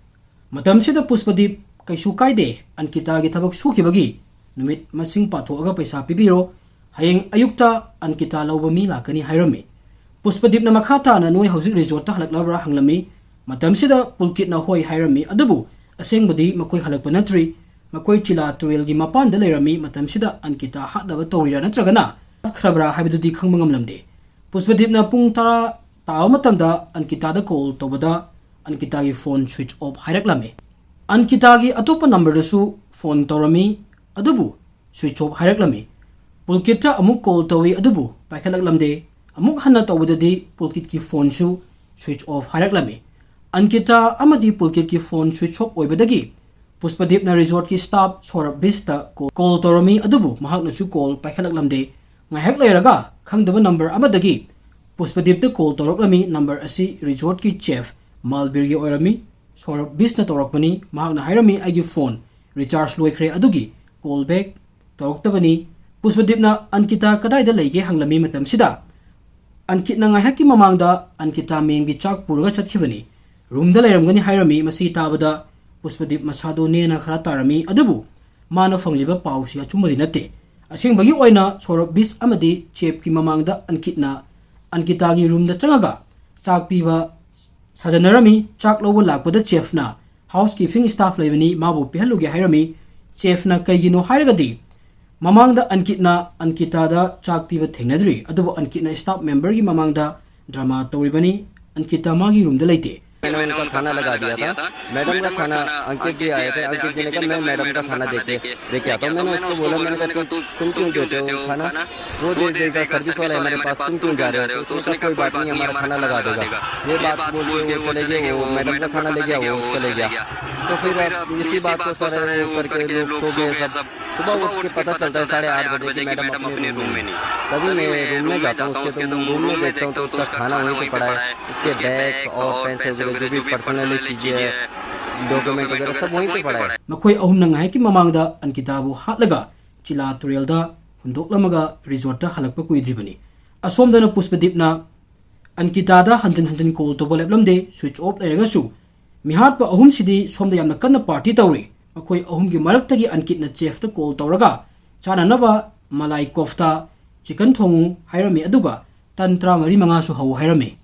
ꯃꯇꯝꯁꯤꯗ ꯄꯨꯁꯄꯗꯤꯞ, "ꯀꯩꯁꯨ ꯀꯥꯏꯗꯦ, ꯑꯟꯀꯤꯇꯥꯒꯤ ꯊꯕꯛ ꯁꯨꯈꯤꯕꯒꯤ ꯅꯨꯃꯤꯠ ꯃꯁꯤꯡ ꯄꯥꯊꯣꯛꯑꯒ ꯄꯩꯁꯥ ꯄꯤꯕꯤꯔꯣ, ꯍꯌꯦꯡ ꯑꯌꯨꯛꯇ ꯑꯟꯀꯤꯇꯥ ꯂꯧꯕ ꯃꯤ ꯂꯥꯛꯀꯅꯤ" ꯍꯥꯏꯔꯝꯃꯤ꯫ ꯄꯨꯁꯄꯗꯤꯞꯅ ꯃꯈꯥ ꯇꯥꯅ, "ꯅꯣꯏ ꯍꯧꯖꯤꯛ ꯔꯤꯖꯣꯔꯠꯇ ꯍꯜꯂꯛꯂꯕ꯭ꯔꯥ?" ꯍꯪꯂꯝꯃꯤ꯫ ꯃꯇꯝꯁꯤꯗ ꯄꯨꯜꯀꯤꯠꯅ ꯍꯣꯏ ꯍꯥꯏꯔꯝꯃꯤ, ꯑꯗꯨꯕꯨ ꯑꯁꯦꯡꯕꯗꯤ ꯃꯈꯣꯏ ꯍꯜꯂꯛꯄ ꯅꯠꯇ꯭ꯔꯤ꯫ ꯃꯈꯣꯏ ꯆꯤꯂꯥ ꯇꯨꯔꯦꯜꯒꯤ ꯃꯄꯥꯟꯗ ꯂꯩꯔꯝꯃꯤ꯫ ꯃꯇꯝꯁꯤꯗ ꯑꯟꯀꯤꯇꯥ ꯍꯥꯠꯅꯕ ꯇꯧꯔꯤꯔꯥ ꯅꯠꯇ꯭ꯔꯒꯅ ꯍꯥꯠꯈ꯭ꯔꯕ꯭ꯔꯥ ꯍꯥꯏꯕꯗꯨꯗꯤ ꯈꯪꯕ ꯉꯝꯂꯝꯗꯦ꯫ ꯄꯨꯁꯄꯗꯤꯞꯅ ꯄꯨꯡ ꯇꯔꯥ ꯇꯥꯕ ꯃꯇꯝꯗ ꯑꯟꯀꯤꯇꯥꯗ ꯀꯣꯜ ꯇꯧꯕꯗ ꯑꯟꯀꯤꯇꯥꯒꯤ ꯐꯣꯟ ꯁ꯭ꯋꯤꯆ ꯑꯣꯐ ꯍꯥꯏꯔꯛꯂꯝꯃꯤ꯫ ꯑꯟꯀꯤꯇꯥꯒꯤ ꯑꯇꯣꯞꯄ ꯅꯝꯕꯔꯗꯁꯨ ꯐꯣꯟ ꯇꯧꯔꯝꯃꯤ, ꯑꯗꯨꯕꯨ ꯁ꯭ꯋꯤꯆ ꯑꯣꯐ ꯍꯥꯏꯔꯛꯂꯝꯃꯤ꯫ ꯄꯨꯜꯀꯤꯠꯇ ꯑꯃꯨꯛ ꯀꯣꯜ ꯇꯧꯏ, ꯑꯗꯨꯕꯨ ꯄꯥꯏꯈꯠꯂꯛꯂꯝꯗꯦ꯫ ꯑꯃꯨꯛ ꯍꯟꯅ ꯇꯧꯕꯗꯗꯤ ꯄꯨꯜꯀꯤꯠꯀꯤ ꯐꯣꯟꯁꯨ ꯁ꯭ꯋꯤꯆ ꯑꯣꯐ ꯍꯥꯏꯔꯛꯂꯝꯃꯤ꯫ ꯑꯟꯀꯤꯇꯥ ꯑꯃꯗꯤ ꯄꯨꯜꯀꯤꯠꯀꯤ ꯐꯣꯟ ꯁ꯭ꯋꯤꯆ ꯑꯣꯐ ꯑꯣꯏꯕꯗꯒꯤ ꯄꯨꯁꯄꯗꯤꯞꯅ ꯔꯤꯖꯣꯔꯠꯀꯤ ꯁ꯭ꯇꯥꯐ ꯁꯧꯔꯚ ꯕꯤꯁꯇ ꯀꯣ-, ꯀꯣꯜ ꯇꯧꯔꯝꯃꯤ, ꯑꯗꯨꯕꯨ ꯃꯍꯥꯛꯅꯁꯨ ꯀꯣꯜ ꯄꯥꯏꯈꯠꯂꯛꯂꯝꯗꯦ꯫ ꯉꯥꯏꯍꯥꯛ ꯂꯩꯔꯒ ꯈꯪꯗꯕ ꯅꯝꯕꯔ ꯑꯃꯗꯒꯤ ꯄꯨꯁꯄꯗꯤꯞꯇ ꯀꯣꯜ ꯇꯧꯔꯛꯂꯝꯃꯤ꯫ ꯅꯝꯕꯔ ꯑꯁꯤ ꯔꯤꯖꯣꯔꯠꯀꯤ ꯆꯦꯐ ꯃꯥꯜꯕꯤꯔꯒꯤ ꯑꯣꯏꯔꯝꯃꯤ꯫ ꯁꯧꯔꯚ ꯕꯤꯁꯅ ꯇꯧꯔꯛꯄꯅꯤ꯫ ꯃꯍꯥꯛꯅ ꯍꯥꯏꯔꯝꯃꯤ, "ꯑꯩꯒꯤ ꯐꯣꯟ ꯔꯤꯆꯥꯔꯖ ꯂꯣꯏꯈ꯭ꯔꯦ, ꯑꯗꯨꯒꯤ ꯀꯣꯜ ꯕꯦꯛ ꯇꯧꯔꯛꯇꯕꯅꯤ꯫" ꯄꯨꯁꯄꯗꯤꯞꯅ "ꯑꯟꯀꯤꯇꯥ ꯀꯗꯥꯏꯗ ꯂꯩꯒꯦ?" ꯍꯪꯂꯝꯃꯤ꯫ ꯃꯇꯝꯁꯤꯗ ꯑꯟꯀꯤꯠꯅ ꯉꯥꯏꯍꯥꯛꯀꯤ ꯃꯃꯥꯡꯗ ꯑꯟꯀꯤꯇꯥ ꯃꯦꯝꯒꯤ ꯆꯥꯛ ꯄꯨꯔꯒ ꯆꯠꯈꯤꯕꯅꯤ, ꯔꯨꯝꯗ ꯂꯩꯔꯝꯒꯅꯤ ꯍꯥꯏꯔꯝꯃꯤ꯫ ꯃꯁꯤ ꯇꯥꯕꯗ ꯄꯨꯁꯄꯗꯤꯞ ꯃꯁꯥꯗꯣ ꯅꯦꯅ ꯈꯔ ꯇꯥꯔꯝꯃꯤ, ꯑꯗꯨꯕꯨ ꯃꯥꯅ ꯐꯪꯂꯤꯕ ꯄꯥꯎꯁꯤ ꯑꯆꯨꯝꯕꯗꯤ ꯅꯠꯇꯦ꯫ ꯑꯁꯦꯡꯕꯒꯤ ꯑꯣꯏꯅ ꯁꯧꯔꯚ ꯕꯤꯁ ꯑꯃꯗꯤ ꯆꯦꯐꯀꯤ ꯃꯃꯥꯡꯗ ꯑꯟꯀꯤꯠꯅ ꯑꯟꯀꯤꯇꯥꯒꯤ ꯔꯨꯝꯗ ꯆꯪꯉꯒ ꯆꯥꯛ ꯄꯤꯕ ꯁꯥꯖꯟꯅꯔꯝꯃꯤ꯫ ꯆꯥꯛ ꯂꯧꯕ ꯂꯥꯛꯄꯗ ꯆꯦꯐꯅ "ꯍꯥꯎꯁ ꯀꯤꯄꯤꯡ ꯁ꯭ꯇꯥꯐ ꯂꯩꯕꯅꯤ, ꯃꯥꯕꯨ ꯄꯤꯍꯜꯂꯨꯒꯦ" ꯍꯥꯏꯔꯝꯃꯤ꯫ ꯆꯦꯐꯅ ꯀꯩꯒꯤꯅꯣ ꯍꯥꯏꯔꯒꯗꯤ ꯃꯃꯥꯡꯗ ꯑꯟꯀꯤꯠꯅ ꯑꯟꯀꯤꯇꯥꯗ ꯆꯥꯛ ꯄꯤꯕ ꯊꯦꯡꯅꯗ꯭ꯔꯤ, ꯑꯗꯨꯕꯨ ꯑꯟꯀꯤꯠꯅ ꯁ꯭ꯇꯥꯐ ꯃꯦꯝꯕꯔꯒꯤ ꯃꯃꯥꯡꯗ ꯗ꯭ꯔꯃꯥ ꯇꯧꯔꯤꯕꯅꯤ꯫ ꯑꯟꯀꯤꯇꯥ ꯃꯥꯒꯤ ꯔꯨꯝꯗ ꯂꯩꯇꯦ꯫ मैंने उनका खाना लगा दिया था। मैडम का खाना, अंकित जी आए थे, अंकित जी ने कहा, "मैं मैडम का खाना देके, देके आता हूँ।" मैंने उसको बोला, मैंने कहा, "तू, तुम क्यों देते हो खाना?" वो दे देगा, सर्विस वाला है हमारे पास, तुम क्यों जा रहे हो? तो उसने कहा, "कोई बात नहीं, हमारा खाना लगा देगा।" ये बात बोल के वो चले गए, वो मैडम का खाना ले गया, वो उसका ले गया। तो फिर अब इसी बात को सर वो करके लोग सो गए सब। सुबह उठ के पता चलता है साढ़े आठ बजे कि मैडम अपने रूम में नहीं। तभी मैं रूम में जाता हूँ, उसके तो रूम में देखता हूँ तो उसका खाना वहीं पे पड़ा है, उसके बैग और पेंसिल वगैरह जो भी पर्सनल चीजें हैं, डॉक्यूमेंट वगैरह सब वहीं पे पड़ा है। ꯃꯈꯣꯏ ꯑꯍꯨꯝꯅ ꯉꯥꯏꯍꯥꯛꯀꯤ ꯃꯃꯥꯡꯗ ꯑꯟꯀꯤꯇꯥꯕꯨ ꯍꯥꯠꯂꯒ ꯆꯤꯂꯥ ꯇꯨꯔꯦꯜꯗ ꯍꯨꯟꯗꯣꯛꯂꯝꯃꯒ ꯔꯤꯖꯣꯔꯠꯇ ꯍꯜꯂꯛꯄ ꯀꯨꯏꯗ꯭ꯔꯤꯕꯅꯤ꯫ ꯑꯁꯣꯝꯗꯅ ꯄꯨꯁꯄꯗꯤꯞꯅ ꯑꯟꯀꯤꯇꯥꯗ ꯍꯟꯖꯤꯟ ꯍꯟꯖꯤꯟ ꯀꯣꯜ ꯇꯧꯕ ꯂꯦꯞꯂꯝꯗꯦ, ꯁ꯭ꯋꯤꯆ ꯑꯣꯐ ꯂꯩꯔꯒꯁꯨ꯫ ꯃꯤꯍꯥꯠꯄ ꯑꯍꯨꯝꯁꯤꯗꯤ ꯁꯣꯝꯗ ꯌꯥꯝꯅ ꯀꯟꯅ ꯄꯥꯔꯇꯤ ꯇꯧꯔꯤ꯫ ꯃꯈꯣꯏ ꯑꯍꯨꯝꯒꯤ ꯃꯔꯛꯇꯒꯤ ꯑꯟꯀꯤꯠꯅ ꯆꯦꯐꯇ ꯀꯣꯜ ꯇꯧꯔꯒ ꯆꯥꯅꯅꯕ ꯃꯂꯥꯏ ꯀꯣꯐꯇꯥ, ꯆꯤꯀꯟ ꯊꯣꯡꯉꯨ ꯍꯥꯏꯔꯝꯃꯤ, ꯑꯗꯨꯒ ꯇꯟ ꯇꯔꯥꯃꯔꯤ ꯃꯉꯥꯁꯨ ꯍꯧ ꯍꯥꯏꯔꯝꯃꯤ꯫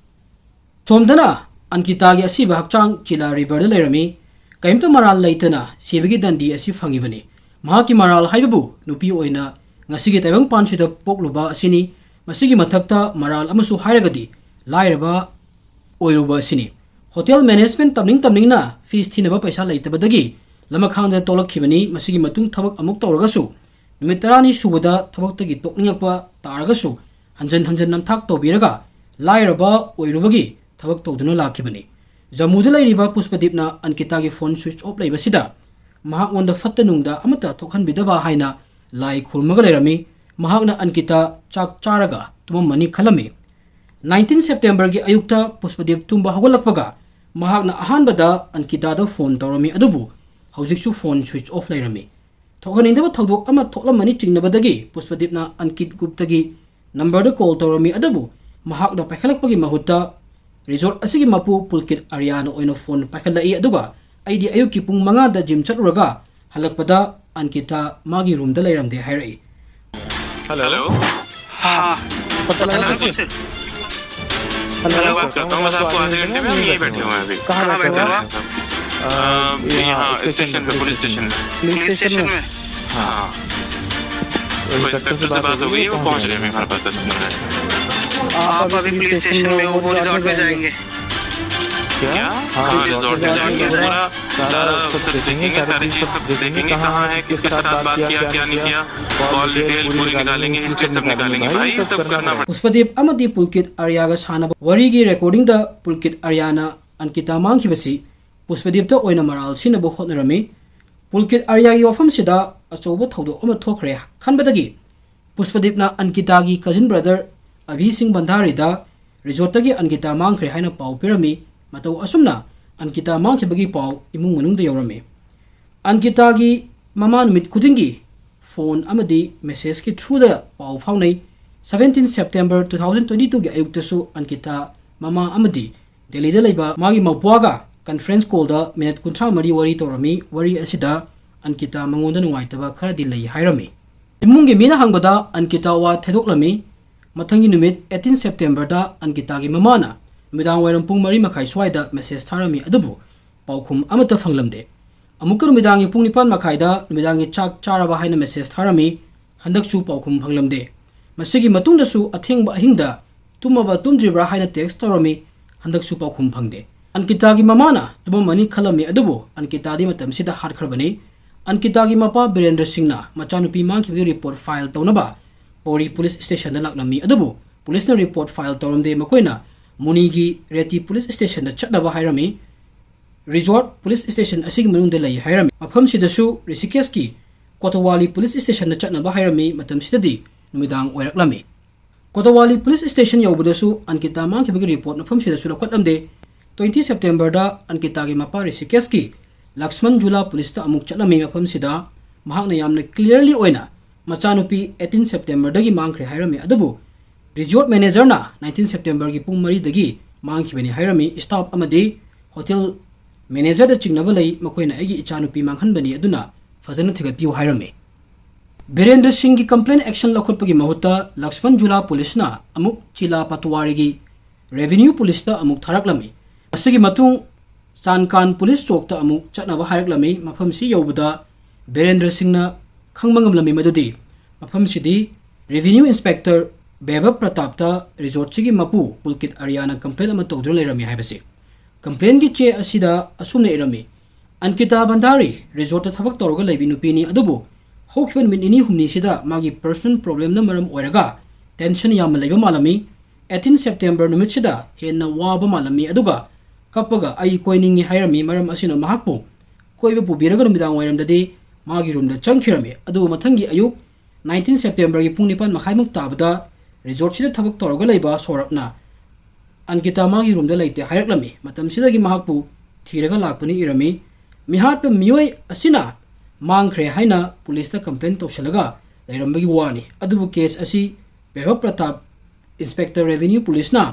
ꯁꯣꯝꯗꯅ ꯑꯟꯀꯤꯇꯥꯒꯤ ꯑꯁꯤꯕ ꯍꯛꯆꯥꯡ ꯆꯤꯂꯥ ꯔꯤꯚꯔꯗ ꯂꯩꯔꯝꯃꯤ꯫ ꯀꯔꯤꯝꯇ ꯃꯔꯥꯜ ꯂꯩꯇꯅ ꯁꯤꯕꯒꯤ ꯗꯟꯗꯤ ꯑꯁꯤ ꯐꯪꯉꯤꯕꯅꯤ꯫ ꯃꯍꯥꯛꯀꯤ ꯃꯔꯥꯜ ꯍꯥꯏꯕꯕꯨ ꯅꯨꯄꯤ ꯑꯣꯏꯅ ꯉꯁꯤꯒꯤ ꯇꯥꯏꯕꯪꯄꯥꯟꯁꯤꯗ ꯄꯣꯛꯂꯨꯕ ꯑꯁꯤꯅꯤ꯫ ꯃꯁꯤꯒꯤ ꯃꯊꯛꯇ ꯃꯔꯥꯜ ꯑꯃꯁꯨ ꯍꯥꯏꯔꯒꯗꯤ ꯂꯥꯏꯔꯕ ꯑꯣꯏꯔꯨꯕ ꯑꯁꯤꯅꯤ꯫ ꯍꯣꯇꯦꯜ ꯃꯦꯅꯦꯖꯃꯦꯟꯠ ꯇꯝꯅꯤꯡ ꯇꯝꯅꯤꯡꯅ ꯐꯤꯁ ꯊꯤꯅꯕ ꯄꯩꯁꯥ ꯂꯩꯇꯕꯗꯒꯤ ꯂꯃꯈꯥꯡꯗ ꯇꯣꯛꯂꯛꯈꯤꯕꯅꯤ꯫ ꯃꯁꯤꯒꯤ ꯃꯇꯨꯡ ꯊꯕꯛ ꯑꯃꯨꯛ ꯇꯧꯔꯒꯁꯨ ꯅꯨꯃꯤꯠ ꯇꯔꯥꯅꯤ ꯁꯨꯕꯗ ꯊꯕꯛꯇꯒꯤ ꯇꯣꯛꯅꯤꯡꯉꯛꯄ ꯇꯥꯔꯒꯁꯨ ꯍꯟꯖꯟ ꯍꯟꯖꯟ ꯅꯝꯊꯥꯛ ꯇꯧꯕꯤꯔꯒ ꯂꯥꯏꯔꯕ ꯑꯣꯏꯔꯨꯕꯒꯤ ꯊꯕꯛ ꯇꯧꯗꯨꯅ ꯂꯥꯛꯈꯤꯕꯅꯤ꯫ ꯖꯝꯃꯨꯗ ꯂꯩꯔꯤꯕ ꯄꯨꯁꯄꯗꯤꯞꯅ ꯑꯟꯀꯤꯇꯥꯒꯤ ꯐꯣꯟ ꯁ꯭ꯋꯤꯆ ꯑꯣꯐ ꯂꯩꯕꯁꯤꯗ ꯃꯍꯥꯛꯉꯣꯟꯗ ꯐꯠꯇ ꯅꯨꯡꯗ ꯑꯃꯠꯇ ꯊꯣꯛꯍꯟꯕꯤꯗꯕ ꯍꯥꯏꯅ ꯂꯥꯏ ꯈꯨꯔꯨꯝꯃꯒ ꯂꯩꯔꯝꯃꯤ꯫ ꯃꯍꯥꯛꯅ ꯑꯟꯀꯤꯇꯥ ꯆꯥꯛ ꯆꯥꯔꯒ ꯇꯨꯝꯃꯝꯃꯅꯤ ꯈꯜꯂꯝꯃꯤ꯫ ꯅꯥꯏꯟꯇꯤꯟ ꯁꯦꯞꯇꯦꯝꯕꯔꯒꯤ ꯑꯌꯨꯛꯇ ꯄꯨꯁꯄꯗꯤꯞ ꯇꯨꯝꯕ ꯍꯧꯒꯠꯂꯛꯄꯒ ꯃꯍꯥꯛꯅ ꯑꯍꯥꯟꯕꯗ ꯑꯟꯀꯤꯇꯥꯗ ꯐꯣꯟ ꯇꯧꯔꯝꯃꯤ, ꯑꯗꯨꯕꯨ ꯍꯧꯖꯤꯛꯁꯨ ꯐꯣꯟ ꯁ꯭ꯋꯤꯆ ꯑꯣꯐ ꯂꯩꯔꯝꯃꯤ꯫ ꯊꯣꯛꯍꯟꯅꯤꯡꯗꯕ ꯊꯧꯗꯣꯛ ꯑꯃ ꯊꯣꯛꯂꯝꯃꯅꯤ ꯆꯤꯡꯅꯕꯗꯒꯤ ꯄꯨꯁꯄꯗꯤꯞꯅ ꯑꯟꯀꯤꯠ ꯒꯨꯞꯇꯒꯤ ꯅꯝꯕꯔꯗ ꯀꯣꯜ ꯇꯧꯔꯝꯃꯤ, ꯑꯗꯨꯕꯨ ꯃꯍꯥꯛꯅ ꯄꯥꯏꯈꯠꯂꯛꯄꯒꯤ ꯃꯍꯨꯠꯇ ꯔꯤꯖꯣꯔꯠ ꯑꯁꯤꯒꯤ ꯃꯄꯨ ꯄꯨꯜꯀꯤꯠ ꯑꯔꯤꯌꯥꯅ ꯑꯣꯏꯅ ꯐꯣꯟ ꯄꯥꯏꯈꯠꯂꯛꯏ꯫ ꯑꯗꯨꯒ ꯑꯩꯗꯤ ꯑꯌꯨꯛꯀꯤ ꯄꯨꯡ ꯃꯉꯥꯗ ꯖꯤꯝ ꯆꯠꯂꯨꯔꯒ ꯍꯜꯂꯛꯄꯗ ꯑꯟꯀꯤꯇꯥ ꯃꯥꯒꯤ ꯔꯨꯝꯗ ꯂꯩꯔꯝꯗꯦ ꯍꯥꯏꯔꯛꯏ꯫ हेलो। हाँ। पता लगा कुछ? हेलो, बात करता हूँ, बस आपको आधे घंटे में, हम यहीं बैठे हुए हैं अभी। कहाँ बैठे हुए हैं आप? अ, यहाँ स्टेशन पे, पुलिस स्टेशन। पुलिस स्टेशन में? हाँ। वो इंस्पेक्टर से बात हो गई है, वो पहुँच रहे हैं हमारे पास दस मिनट में। आप अभी पुलिस स्टेशन में हो, वो रिजॉर्ट में जाएंगे। क्या? हाँ, रिजॉर्ट में जाएंगे, पूरा सारा सब देखेंगे, सारी चीज सब देखेंगे, कहाँ है, किसके साथ बात किया, क्या नहीं किया, कॉल डिटेल पूरी निकालेंगे, हिस्ट्री सब निकालेंगे भाई, ये सब करना पड़ेगा। ꯄꯨꯁꯄꯗꯤꯞ ꯑꯃꯗꯤ ꯄꯨꯜꯀꯤꯠ ꯑꯥꯔꯌꯥꯒ ꯁꯥꯟꯅꯕ ꯋꯥꯔꯤꯒꯤ ꯔꯦꯀꯣꯔꯗꯤꯡꯗ ꯄꯨꯜꯀꯤꯠ ꯑꯥꯔꯌꯥꯅ ꯑꯟꯀꯤꯇꯥ ꯃꯥꯡꯈꯤꯕꯁꯤ ꯄꯨꯁꯄꯗꯤꯞꯇ ꯑꯣꯏꯅ ꯃꯔꯥꯜ ꯁꯤꯅꯕ ꯍꯣꯠꯅꯔꯝꯃꯤ꯫ ꯄꯨꯜꯀꯤꯠ ꯑꯥꯔꯌꯥꯒꯤ ꯋꯥꯐꯝꯁꯤꯗ ꯑꯆꯧꯕ ꯊꯧꯗꯣꯛ ꯑꯃ ꯊꯣꯛꯈ꯭ꯔꯦ ꯈꯟꯕꯗꯒꯤ ꯄꯨꯁꯄꯗꯤꯞꯅ ꯑꯟꯀꯤꯇꯥꯒꯤ ꯀꯖꯤꯟ ꯕ꯭ꯔꯗꯔ ꯑꯚꯤ ꯁꯤꯡ ꯚꯟꯗꯥꯔꯤꯗ ꯔꯤꯖꯣꯔꯠꯇꯒꯤ ꯑꯟꯀꯤꯇꯥ ꯃꯥꯡꯈ꯭ꯔꯦ ꯍꯥꯏꯅ ꯄꯥꯎ ꯄꯤꯔꯝꯃꯤ꯫ ꯃꯇꯧ ꯑꯁꯨꯝꯅ ꯑꯟꯀꯤꯇꯥ ꯃꯥꯡꯈꯤꯕꯒꯤ ꯄꯥꯎ ꯏꯃꯨꯡ ꯃꯅꯨꯡꯗ ꯌꯧꯔꯝꯃꯤ꯫ ꯑꯟꯀꯤꯇꯥꯒꯤ ꯃꯃꯥ ꯅꯨꯃꯤꯠ ꯈꯨꯗꯤꯡꯒꯤ ꯐꯣꯟ ꯑꯃꯗꯤ ꯃꯦꯁꯦꯖꯀꯤ ꯊ꯭ꯔꯨꯗ ꯄꯥꯎ ꯐꯥꯎꯅꯩ꯫ Seventeen September two thousand twenty twoꯒꯤ ꯑꯌꯨꯛꯇꯁꯨ ꯑꯟꯀꯤꯇꯥ ꯃꯃꯥ ꯑꯃꯗꯤ ꯗꯦꯜꯂꯤꯗ ꯂꯩꯕ ꯃꯥꯒꯤ ꯃꯧꯄ꯭ꯋꯥꯒ ꯀꯟꯐ꯭ꯔꯦꯟꯁ ꯀꯣꯜꯗ ꯃꯤꯅꯤꯠ ꯀꯨꯟꯊ꯭ꯔꯥ ꯃꯔꯤ ꯋꯥꯔꯤ ꯇꯧꯔꯝꯃꯤ꯫ ꯋꯥꯔꯤ ꯑꯁꯤꯗ ꯑꯟꯀꯤꯇꯥ ꯃꯉꯣꯟꯗ ꯅꯨꯡꯉꯥꯏꯇꯕ ꯈꯔꯗꯤ ꯂꯩ ꯍꯥꯏꯔꯝꯃꯤ꯫ ꯏꯃꯨꯡꯒꯤ ꯃꯤꯅ ꯍꯪꯕꯗ ꯑꯟꯀꯤꯇꯥ ꯋꯥ ꯊꯩꯗꯣꯛꯂꯝꯃꯤ꯫ ꯃꯊꯪꯒꯤ ꯅꯨꯃꯤꯠ eighteen Septemberꯗ ꯑꯟꯀꯤꯇꯥꯒꯤ ꯃꯃꯥꯅ ꯅꯨꯃꯤꯗꯥꯡ ꯋꯥꯏꯔꯝ ꯄꯨꯡ ꯃꯔꯤ ꯃꯈꯥꯏ ꯁ꯭ꯋꯥꯏꯗ ꯃꯦꯁꯦꯖ ꯊꯥꯔꯝꯃꯤ, ꯑꯗꯨꯕꯨ ꯄꯥꯎꯈꯨꯝ ꯑꯃꯠꯇ ꯐꯪꯂꯝꯗꯦ꯫ ꯑꯃꯨꯛꯀ ꯅꯨꯃꯤꯗꯥꯡꯒꯤ ꯄꯨꯡ ꯅꯤꯄꯥꯟ ꯃꯈꯥꯏꯗ ꯅꯨꯃꯤꯗꯥꯡꯒꯤ ꯆꯥꯛ ꯆꯥꯔꯕ ꯍꯥꯏꯅ ꯃꯦꯁꯦꯖ ꯊꯥꯔꯝꯃꯤ꯫ ꯍꯟꯗꯛꯁꯨ ꯄꯥꯎꯈꯨꯝ ꯐꯪꯂꯝꯗꯦ꯫ ꯃꯁꯤꯒꯤ ꯃꯇꯨꯡꯗꯁꯨ ꯑꯊꯦꯡꯕ ꯑꯍꯤꯡꯗ ꯇꯨꯝꯃꯕ ꯇꯨꯝꯗ꯭ꯔꯤꯕ꯭ꯔꯥ ꯍꯥꯏꯅ ꯇꯦꯛꯁ ꯇꯧꯔꯝꯃꯤ꯫ ꯍꯟꯗꯛꯁꯨ ꯄꯥꯎꯈꯨꯝ ꯐꯪꯗꯦ꯫ ꯑꯟꯀꯤꯇꯥꯒꯤ ꯃꯃꯥꯅ ꯇꯨꯝꯃꯝꯃꯅꯤ ꯈꯜꯂꯝꯃꯤ, ꯑꯗꯨꯕꯨ ꯑꯟꯀꯤꯇꯥꯗꯤ ꯃꯇꯝꯁꯤꯗ ꯍꯥꯠꯈ꯭ꯔꯕꯅꯤ꯫ ꯑꯟꯀꯤꯇꯥꯒꯤ ꯃꯄꯥ ꯕꯤꯔꯦꯟꯗ꯭ꯔ ꯁꯤꯡꯅ ꯃꯆꯥꯅꯨꯄꯤ ꯃꯥꯡꯈꯤꯕꯒꯤ ꯔꯤꯄꯣꯔꯠ ꯐꯥꯏꯜ ꯇꯧꯅꯕ ꯄꯧꯔꯤ ꯄꯨꯂꯤꯁ ꯁ꯭ꯇꯦꯁꯟꯗ ꯂꯥꯛꯂꯝꯃꯤ, ꯑꯗꯨꯕꯨ ꯄꯨꯂꯤꯁꯅ ꯔꯤꯄꯣꯔꯠ ꯐꯥꯏꯜ ꯇꯧꯔꯝꯗꯦ꯫ ꯃꯈꯣꯏꯅ ꯃꯨꯅꯤꯒꯤ ꯔꯦꯇꯤ ꯄꯨꯂꯤꯁ ꯁ꯭ꯇꯦꯁꯟꯗ ꯆꯠꯅꯕ ꯍꯥꯏꯔꯝꯃꯤ꯫ ꯔꯤꯖꯣꯔꯠ ꯄꯨꯂꯤꯁ ꯁ꯭ꯇꯦꯁꯟ ꯑꯁꯤꯒꯤ ꯃꯅꯨꯡꯗ ꯂꯩ ꯍꯥꯏꯔꯝꯃꯤ꯫ ꯃꯐꯝꯁꯤꯗꯁꯨ ꯔꯤꯁꯤꯀꯦꯁꯀꯤ ꯀꯣꯇꯋꯥꯂꯤ ꯄꯨꯂꯤꯁ ꯁ꯭ꯇꯦꯁꯟꯗ ꯆꯠꯅꯕ ꯍꯥꯏꯔꯝꯃꯤ꯫ ꯃꯇꯝꯁꯤꯗꯗꯤ ꯅꯨꯃꯤꯗꯥꯡ ꯑꯣꯏꯔꯛꯂꯝꯃꯤ꯫ ꯀꯣꯇꯋꯥꯂꯤ ꯄꯨꯂꯤꯁ ꯁ꯭ꯇꯦꯁꯟ ꯌꯧꯕꯗꯁꯨ ꯑꯟꯀꯤꯇꯥ ꯃꯥꯡꯈꯤꯕꯒꯤ ꯔꯤꯄꯣꯔꯠ ꯃꯐꯝꯁꯤꯗꯁꯨ ꯂꯧꯈꯠꯂꯝꯗꯦ꯫ Twenty Septemberꯗ ꯑꯟꯀꯤꯇꯥꯒꯤ ꯃꯄꯥ ꯔꯤꯁꯤꯀꯦꯁꯀꯤ ꯂꯛꯁꯃꯟ ꯖꯨꯂꯥ ꯄꯨꯂꯤꯁꯇ ꯑꯃꯨꯛ ꯆꯠꯂꯝꯃꯤ꯫ ꯃꯐꯝꯁꯤꯗ ꯃꯍꯥꯛꯅ ꯌꯥꯝꯅ ꯀ꯭ꯂꯤꯌꯔꯂꯤ ꯑꯣꯏꯅ ꯃꯆꯥꯅꯨꯄꯤ eighteen Septemberꯗꯒꯤ ꯃꯥꯡꯈ꯭ꯔꯦ ꯍꯥꯏꯔꯝꯃꯤ, ꯑꯗꯨꯕꯨ ꯔꯤꯖꯣꯔꯠ ꯃꯦꯅꯦꯖꯔꯅ nineteen Septemberꯒꯤ ꯄꯨꯡ ꯃꯔꯤꯗꯒꯤ ꯃꯥꯡꯈꯤꯕꯅꯤ ꯍꯥꯏꯔꯝꯃꯤ꯫ ꯁ꯭ꯇꯥꯐ ꯑꯃꯗꯤ ꯍꯣꯇꯦꯜ ꯃꯦꯅꯦꯖꯔꯗ ꯆꯤꯡꯅꯕ ꯂꯩ, ꯃꯈꯣꯏꯅ ꯑꯩꯒꯤ ꯏꯆꯥꯅꯨꯄꯤ ꯃꯥꯡꯍꯟꯕꯅꯤ, ꯑꯗꯨꯅ ꯐꯖꯅ ꯊꯤꯒꯠꯄꯤꯌꯨ ꯍꯥꯏꯔꯝꯃꯤ꯫ ꯕꯤꯔꯦꯟꯗ꯭ꯔ ꯁꯤꯡꯒꯤ ꯀꯝꯄ꯭ꯂꯦꯟ ꯑꯦꯛꯁꯟ ꯂꯧꯈꯠꯄꯒꯤ ꯃꯍꯨꯠꯇ ꯂꯛꯁꯃꯟ ꯖꯨꯂꯥ ꯄꯨꯂꯤꯁꯅ ꯑꯃꯨꯛ ꯆꯤꯂꯥ ꯄꯇꯋꯥꯔꯤꯒꯤ ꯔꯦꯚꯤꯅ꯭ꯌꯨ ꯄꯨꯂꯤꯁꯇ ꯑꯃꯨꯛ ꯊꯥꯔꯛꯂꯝꯃꯤ꯫ ꯃꯁꯤꯒꯤ ꯃꯇꯨꯡ ꯆꯥꯟꯀꯥꯟ ꯄꯨꯂꯤꯁ ꯆꯣꯛꯇ ꯑꯃꯨꯛ ꯆꯠꯅꯕ ꯍꯥꯏꯔꯛꯂꯝꯃꯤ꯫ ꯃꯐꯝꯁꯤ ꯌꯧꯕꯗ ꯕꯤꯔꯦꯟꯗ꯭ꯔ ꯁꯤꯡꯅ ꯈꯪꯕ ꯉꯝꯂꯝꯃꯤ ꯃꯗꯨꯗꯤ ꯃꯐꯝꯁꯤꯗꯤ ꯔꯦꯚꯤꯅ꯭ꯌꯨ ꯏꯟꯁꯄꯦꯛꯇꯔ ꯕꯦꯕꯕ ꯄ꯭ꯔꯇꯥꯞꯇ ꯔꯤꯖꯣꯔꯠꯁꯤꯒꯤ ꯃꯄꯨ ꯄꯨꯜꯀꯤꯠ ꯑꯥꯔꯌꯥꯅ ꯀꯝꯄ꯭ꯂꯦꯟ ꯑꯃ ꯇꯧꯗꯨꯅ ꯂꯩꯔꯝꯃꯤ ꯍꯥꯏꯕꯁꯤ꯫ Complaintꯀꯤ ꯆꯦ ꯑꯁꯤꯗ ꯑꯁꯨꯝꯅ ꯏꯔꯝꯃꯤ: "ꯑꯟꯀꯤꯇꯥ ꯚꯟꯗꯥꯔꯤ ꯔꯤꯖꯣꯔꯠꯇ ꯊꯕꯛ ꯇꯧꯔꯒ ꯂꯩꯕꯤ ꯅꯨꯄꯤꯅꯤ, ꯑꯗꯨꯕꯨ ꯍꯧꯈꯤꯕ ꯅꯨꯃꯤꯠ ꯅꯤꯅꯤ ꯍꯨꯝꯅꯤꯁꯤꯗ ꯃꯥꯒꯤ personal problemꯅ ꯃꯔꯝ ꯑꯣꯏꯔꯒ tension ꯌꯥꯝꯅ ꯂꯩꯕ ꯃꯥꯜꯂꯝꯃꯤ꯫ Eighteen September ꯅꯨꯃꯤꯠꯁꯤꯗ ꯍꯦꯟꯅ ꯋꯥꯕ ꯃꯥꯜꯂꯝꯃꯤ, ꯑꯗꯨꯒ ꯀꯞꯄꯒ 'ꯑꯩ ꯀꯣꯏꯅꯤꯡꯏ' ꯍꯥꯏꯔꯝꯃꯤ꯫ ꯃꯔꯝ ꯑꯁꯤꯅ ꯃꯍꯥꯛꯄꯨ ꯀꯣꯏꯕ ꯄꯨꯕꯤꯔꯒ ꯅꯨꯃꯤꯗꯥꯡ ꯋꯥꯏꯔꯝꯗꯗꯤ ꯃꯥꯒꯤ roomꯗ ꯆꯪꯈꯤꯔꯝꯃꯤ꯫ ꯑꯗꯨꯕꯨ ꯃꯊꯪꯒꯤ ꯑꯌꯨꯛ, nineteen Septemberꯒꯤ ꯄꯨꯡ ꯅꯤꯄꯥꯟ ꯃꯈꯥꯏꯃꯨꯛ ꯇꯥꯕꯗ ꯔꯤꯖꯣꯔꯠꯁꯤꯗ ꯊꯕꯛ ꯇꯧꯔꯒ ꯂꯩꯕ ꯁꯧꯔꯚꯅ ꯑꯟꯀꯤꯇꯥ ꯃꯥꯒꯤ roomꯗ ꯂꯩꯇꯦ ꯍꯥꯏꯔꯛꯂꯝꯃꯤ꯫ ꯃꯇꯝꯁꯤꯗꯒꯤ ꯃꯍꯥꯛꯄꯨ ꯊꯤꯔꯒ ꯂꯥꯛꯄꯅꯤ ꯏꯔꯝꯃꯤ꯫ ꯃꯤꯍꯥꯠꯄ ꯃꯤꯑꯣꯏ ꯑꯁꯤꯅ ꯃꯥꯡꯈ꯭ꯔꯦ ꯍꯥꯏꯅ ꯄꯨꯂꯤꯁꯇ complaint ꯇꯧꯁꯤꯜꯂꯒ ꯂꯩꯔꯝꯕꯒꯤ ꯋꯥꯅꯤ꯫ ꯑꯗꯨꯕꯨ case ꯑꯁꯤ ꯕꯩꯚꯕ ꯄ꯭ꯔꯇꯥꯞ, Inspector Revenue Policeꯅ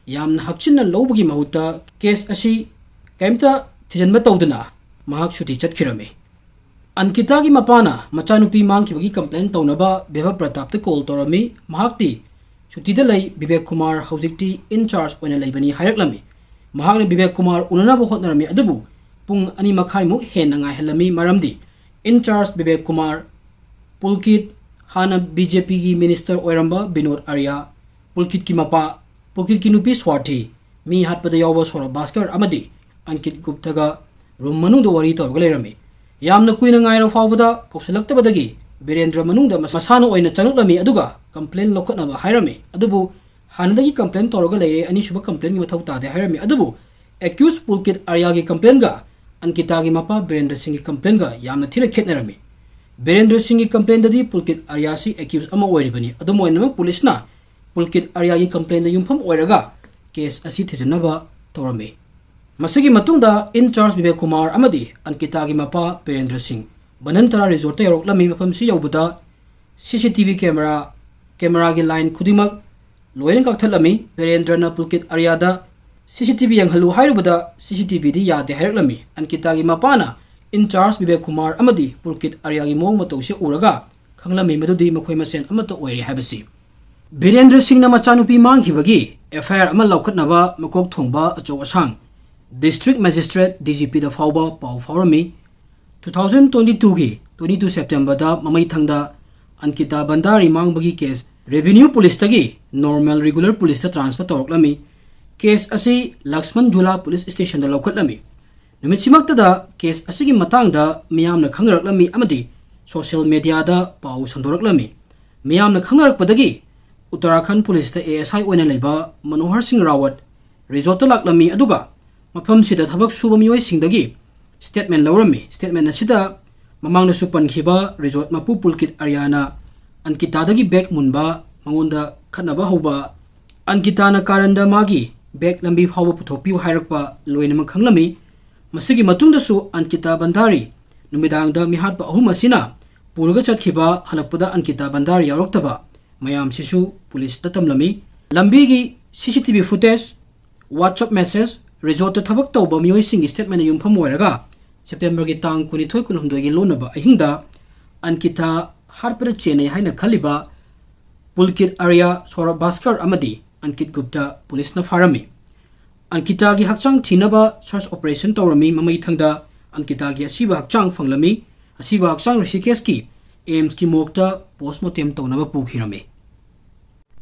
ꯌꯥꯝꯅ ꯍꯛꯆꯤꯟꯅ ꯂꯧꯕꯒꯤ ꯃꯍꯨꯠꯇ case ꯑꯁꯤ ꯀꯔꯤꯝꯇ ꯊꯤꯖꯤꯟꯕ ꯇꯧꯗꯅ ꯃꯍꯥꯛ ꯁꯨꯇꯤ ꯆꯠꯈꯤꯔꯝꯃꯤ꯫ ꯑꯟꯀꯤꯇꯥꯒꯤ ꯃꯄꯥꯅ ꯃꯆꯥꯅꯨꯄꯤ ꯃꯥꯡꯈꯤꯕꯒꯤ complaint ꯇꯧꯅꯕ ꯕꯩꯚꯕ ꯄ꯭ꯔꯇꯥꯞꯇ call ꯇꯧꯔꯝꯃꯤ꯫ ꯃꯍꯥꯛꯇꯤ ꯁꯨꯇꯤꯗ ꯂꯩ, ꯕꯤꯕꯦꯛ ꯀꯨꯃꯥꯔ ꯍꯧꯖꯤꯛꯇꯤ in charge ꯑꯣꯏꯅ ꯂꯩꯕꯅꯤ ꯍꯥꯏꯔꯛꯂꯝꯃꯤ꯫ ꯃꯍꯥꯛꯅ ꯕꯤꯕꯦꯛ ꯀꯨꯃꯥꯔ ꯎꯅꯅꯕ ꯍꯣꯠꯅꯔꯝꯃꯤ, ꯑꯗꯨꯕꯨ ꯄꯨꯡ ꯑꯅꯤ ꯃꯈꯥꯏꯃꯨꯛ ꯍꯦꯟꯅ ꯉꯥꯏꯍꯜꯂꯝꯃꯤ, ꯃꯔꯝꯗꯤ in charge ꯕꯤꯕꯦꯛ ꯀꯨꯃꯥꯔ, ꯄꯨꯜꯀꯤꯠ, ꯍꯥꯟꯅ BJPꯒꯤ minister ꯑꯣꯏꯔꯝꯕ ꯕꯤꯅꯣꯗ ꯑꯥꯔꯌꯥ, ꯄꯨꯜꯀꯤꯠꯀꯤ ꯃꯄꯥ, ꯄꯨꯜꯀꯤꯠꯀꯤ ꯅꯨꯄꯤ ꯁ꯭ꯋꯥꯔꯊꯤ, ꯃꯤ ꯍꯥꯠꯄꯗ ꯌꯥꯎꯕ ꯁꯧꯔꯚ ꯚꯥꯁꯀꯔ ꯑꯃꯗꯤ ꯑꯟꯀꯤꯠ ꯒꯨꯞꯇꯒ room ꯃꯅꯨꯡꯗ ꯋꯥꯔꯤ ꯇꯧꯔꯒ ꯂꯩꯔꯝꯃꯤ꯫ ꯌꯥꯝꯅ ꯀꯨꯏꯅ ꯉꯥꯏꯔ ꯐꯥꯎꯕꯗ ꯀꯧꯁꯤꯜꯂꯛꯇꯕꯗꯒꯤ ꯕꯤꯔꯦꯟꯗ꯭ꯔ ꯃꯅꯨꯡꯗ ꯃꯁꯥꯅ ꯑꯣꯏꯅ ꯆꯪꯂꯛꯂꯝꯃꯤ, ꯑꯗꯨꯒ complaint ꯂꯧꯈꯠꯅꯕ ꯍꯥꯏꯔꯝꯃꯤ꯫ ꯑꯗꯨꯕꯨ ꯍꯥꯟꯅꯗꯒꯤ complaint ꯇꯧꯔꯒ ꯂꯩꯔꯦ, ꯑꯅꯤꯁꯨꯕ complaintꯒꯤ ꯃꯊꯧ ꯇꯥꯗꯦ ꯍꯥꯏꯔꯝꯃꯤ꯫ ꯑꯗꯨꯕꯨ accused ꯄꯨꯜꯀꯤꯠ ꯑꯥꯔꯌꯥꯒꯤ complaintꯒ ꯑꯟꯀꯤꯇꯥꯒꯤ ꯃꯄꯥ ꯕꯤꯔꯦꯟꯗ꯭ꯔ ꯁꯤꯡꯒꯤ complaintꯒ ꯌꯥꯝꯅ ꯊꯤꯅ ꯈꯦꯠꯅꯔꯝꯃꯤ꯫ ꯕꯤꯔꯦꯟꯗ꯭ꯔ ꯁꯤꯡꯒꯤ complaintꯗꯗꯤ ꯄꯨꯜꯀꯤꯠ ꯑꯥꯔꯌꯥꯁꯤ accused ꯑꯃ ꯑꯣꯏꯔꯤꯕꯅꯤ꯫ ꯑꯗꯨꯝ ꯑꯣꯏꯅꯃꯛ, ꯄꯨꯂꯤꯁꯅ ꯄꯨꯜꯀꯤꯠ ꯑꯥꯔꯌꯥꯒꯤ complaintꯗ ꯌꯨꯝꯐꯝ ꯑꯣꯏꯔꯒ case ꯑꯁꯤ ꯊꯤꯖꯤꯟꯅꯕ ꯇꯧꯔꯝꯃꯤ꯫ ꯃꯁꯤꯒꯤ ꯃꯇꯨꯡꯗ in charge ꯕꯤꯕꯦꯛ ꯀꯨꯃꯥꯔ ꯑꯃꯗꯤ ꯑꯟꯀꯤꯇꯥꯒꯤ ꯃꯄꯥ ꯕꯤꯔꯦꯟꯗ꯭ꯔ ꯁꯤꯡ ꯕꯅꯟꯇꯔꯥ ꯔꯤꯖꯣꯔꯠꯇ ꯌꯧꯔꯛꯂꯝꯃꯤ꯫ ꯃꯐꯝꯁꯤ ꯌꯧꯕꯗ CCTV camera, cameraꯒꯤ line ꯈꯨꯗꯤꯡꯃꯛ ꯂꯣꯏꯅ ꯀꯛꯊꯠꯂꯝꯃꯤ꯫ ꯕꯤꯔꯦꯟꯗ꯭ꯔꯅ ꯄꯨꯜꯀꯤꯠ ꯑꯥꯔꯌꯥꯗ CCTV ꯌꯦꯡꯍꯜꯂꯨ ꯍꯥꯏꯔꯨꯕꯗ CCTVꯗꯤ ꯌꯥꯗꯦ ꯍꯥꯏꯔꯛꯂꯝꯃꯤ꯫ ꯑꯟꯀꯤꯇꯥꯒꯤ ꯃꯄꯥꯅ in charge ꯕꯤꯕꯦꯛ ꯀꯨꯃꯥꯔ ꯑꯃꯗꯤ ꯄꯨꯜꯀꯤꯠ ꯑꯥꯔꯌꯥꯒꯤ ꯃꯑꯣꯡ ꯃꯇꯧꯁꯤ ꯎꯔꯒ ꯈꯪꯂꯝꯃꯤ ꯃꯗꯨꯗꯤ ꯃꯈꯣꯏ ꯃꯁꯦꯟ ꯑꯃꯠꯇ ꯑꯣꯏꯔꯦ ꯍꯥꯏꯕꯁꯤ꯫ ꯕꯤꯔꯦꯟꯗ꯭ꯔ ꯁꯤꯡꯅ ꯃꯆꯥꯅꯨꯄꯤ ꯃꯥꯡꯈꯤꯕꯒꯤ FIR ꯑꯃ ꯂꯧꯈꯠꯅꯕ ꯃꯀꯣꯛ ꯊꯣꯡꯕ ꯑꯆꯧ ꯑꯁꯥꯡ District Magistrate, DGPꯗ ꯐꯥꯎꯕ ꯄꯥꯎ ꯐꯥꯎꯔꯝꯃꯤ꯫ Two thousand twenty twoꯒꯤ twenty two Septemberꯗ ꯃꯃꯩꯊꯪꯗ ꯑꯟꯀꯤꯇꯥ ꯚꯟꯗꯥꯔꯤ ꯃꯥꯡꯕꯒꯤ case Revenue Policeꯇꯒꯤ normal regular policeꯇ transfer ꯇꯧꯔꯛꯂꯝꯃꯤ꯫ ꯀꯦꯁ ꯑꯁꯤ ꯂꯛꯁꯃꯟ ꯖꯨꯂꯥ ꯄꯨꯂꯤꯁ ꯁ꯭ꯇꯦꯁꯟꯗ ꯂꯧꯈꯠꯂꯝꯃꯤ꯫ ꯅꯨꯃꯤꯠꯁꯤꯃꯛꯇꯗ ꯀꯦꯁ ꯑꯁꯤꯒꯤ ꯃꯇꯥꯡꯗ ꯃꯤꯌꯥꯝꯅ ꯈꯪꯅꯔꯛꯂꯝꯃꯤ ꯑꯃꯗꯤ ꯁꯣꯁꯤꯌꯦꯜ ꯃꯦꯗꯤꯌꯥꯗ ꯄꯥꯎ ꯁꯟꯗꯣꯔꯛꯂꯝꯃꯤ꯫ ꯃꯤꯌꯥꯝꯅ ꯈꯪꯅꯔꯛꯄꯗꯒꯤ ꯎꯠꯇꯔꯥꯈꯟ ꯄꯨꯂꯤꯁꯇ ꯑꯦ ꯑꯦꯁ ꯑꯥꯏ ꯑꯣꯏꯅ ꯂꯩꯕ ꯃꯅꯣꯍꯔ ꯁꯤꯡ ꯔꯥꯋꯠ ꯔꯤꯖꯣꯔꯠꯇ ꯂꯥꯛꯂꯝꯃꯤ, ꯑꯗꯨꯒ ꯃꯐꯝꯁꯤꯗ ꯊꯕꯛ ꯁꯨꯕ ꯃꯤꯑꯣꯏꯁꯤꯡꯗꯒꯤ ꯁ꯭ꯇꯦꯠꯃꯦꯟ ꯂꯧꯔꯝꯃꯤ꯫ ꯁ꯭ꯇꯦꯠꯃꯦꯟ ꯑꯁꯤꯗ ꯃꯃꯥꯡꯗꯁꯨ ꯄꯟꯈꯤꯕ ꯔꯤꯖꯣꯔꯠ ꯃꯄꯨ ꯄꯨꯜꯀꯤꯠ ꯑꯔꯤꯌꯥꯅ ꯑꯟꯀꯤꯇꯥꯗꯒꯤ ꯕꯦꯒ ꯃꯨꯟꯕ, ꯃꯉꯣꯟꯗ ꯈꯠꯅꯕ ꯍꯧꯕ, ꯑꯟꯀꯤꯇꯥꯅ ꯀꯥꯔꯟꯗ ꯃꯥꯒꯤ ꯕꯦꯒ ꯂꯝꯕꯤ ꯐꯥꯎꯕ ꯄꯨꯊꯣꯛꯄꯤꯌꯨ ꯍꯥꯏꯔꯛꯄ ꯂꯣꯏꯅꯃꯛ ꯈꯪꯂꯝꯃꯤ꯫ ꯃꯁꯤꯒꯤ ꯃꯇꯨꯡꯗꯁꯨ ꯑꯟꯀꯤꯇꯥ ꯕꯟꯗꯥꯔꯤ ꯅꯨꯃꯤꯗꯥꯡꯗ ꯃꯤꯍꯥꯠꯄ ꯑꯍꯨꯝ ꯑꯁꯤꯅ ꯄꯨꯔꯒ ꯆꯠꯈꯤꯕ ꯍꯜꯂꯛꯄꯗ ꯑꯟꯀꯤꯇꯥ ꯕꯟꯗꯥꯔꯤ ꯌꯥꯎꯔꯛꯇꯕ ꯃꯌꯥꯝꯁꯤꯁꯨ ꯄꯨꯂꯤꯁꯇ ꯇꯝꯂꯝꯃꯤ꯫ ꯂꯝꯕꯤꯒꯤ C C T V footage, WhatsApp message, ꯔꯤꯖꯣꯔꯠꯇ ꯊꯕꯛ ꯇꯧꯕ ꯃꯤꯑꯣꯏꯁꯤꯡꯒꯤ ꯁ꯭ꯇꯦꯠꯃꯦꯟꯅ ꯌꯨꯝꯐꯝ ꯑꯣꯏꯔꯒ ꯁꯦꯞꯇꯦꯝꯕꯔꯒꯤ ꯇꯥꯡ ꯀꯨꯟꯅꯤꯊꯣꯏ ꯀꯨꯟꯍꯨꯝꯗꯣꯏꯒꯤ ꯂꯣꯟꯅꯕ ꯑꯍꯤꯡꯗ ꯑꯟꯀꯤꯇꯥ ꯍꯥꯠꯄꯗ ꯆꯦꯟꯅꯩ ꯍꯥꯏꯅ ꯈꯜꯂꯤꯕ ꯄꯨꯜꯀꯤꯠ ꯑꯥꯔꯌꯥ, ꯁꯣꯔꯕ ꯚꯥꯁꯀꯔ ꯑꯃꯗꯤ ꯑꯟꯀꯤꯠ ꯒꯨꯞꯇ ꯄꯨꯂꯤꯁꯅ ꯐꯥꯔꯝꯃꯤ꯫ ꯑꯟꯀꯤꯇꯥꯒꯤ ꯍꯛꯆꯥꯡ ꯊꯤꯅꯕ ꯁꯔꯆ ꯑꯣꯄꯔꯦꯁꯟ ꯇꯧꯔꯝꯃꯤ꯫ ꯃꯃꯩꯊꯪꯗ ꯑꯟꯀꯤꯇꯥꯒꯤ ꯑꯁꯤꯕ ꯍꯛꯆꯥꯡ ꯐꯪꯂꯝꯃꯤ꯫ ꯑꯁꯤꯕ ꯍꯛꯆꯥꯡ ꯔꯤꯁꯤꯀꯦꯁꯀꯤ ꯑꯦꯝꯁꯀꯤ ꯃꯣꯔꯒꯇ ꯄꯣꯁꯃꯣꯔꯇꯦꯝ ꯇꯧꯅꯕ ꯄꯨꯈꯤꯔꯝꯃꯤ꯫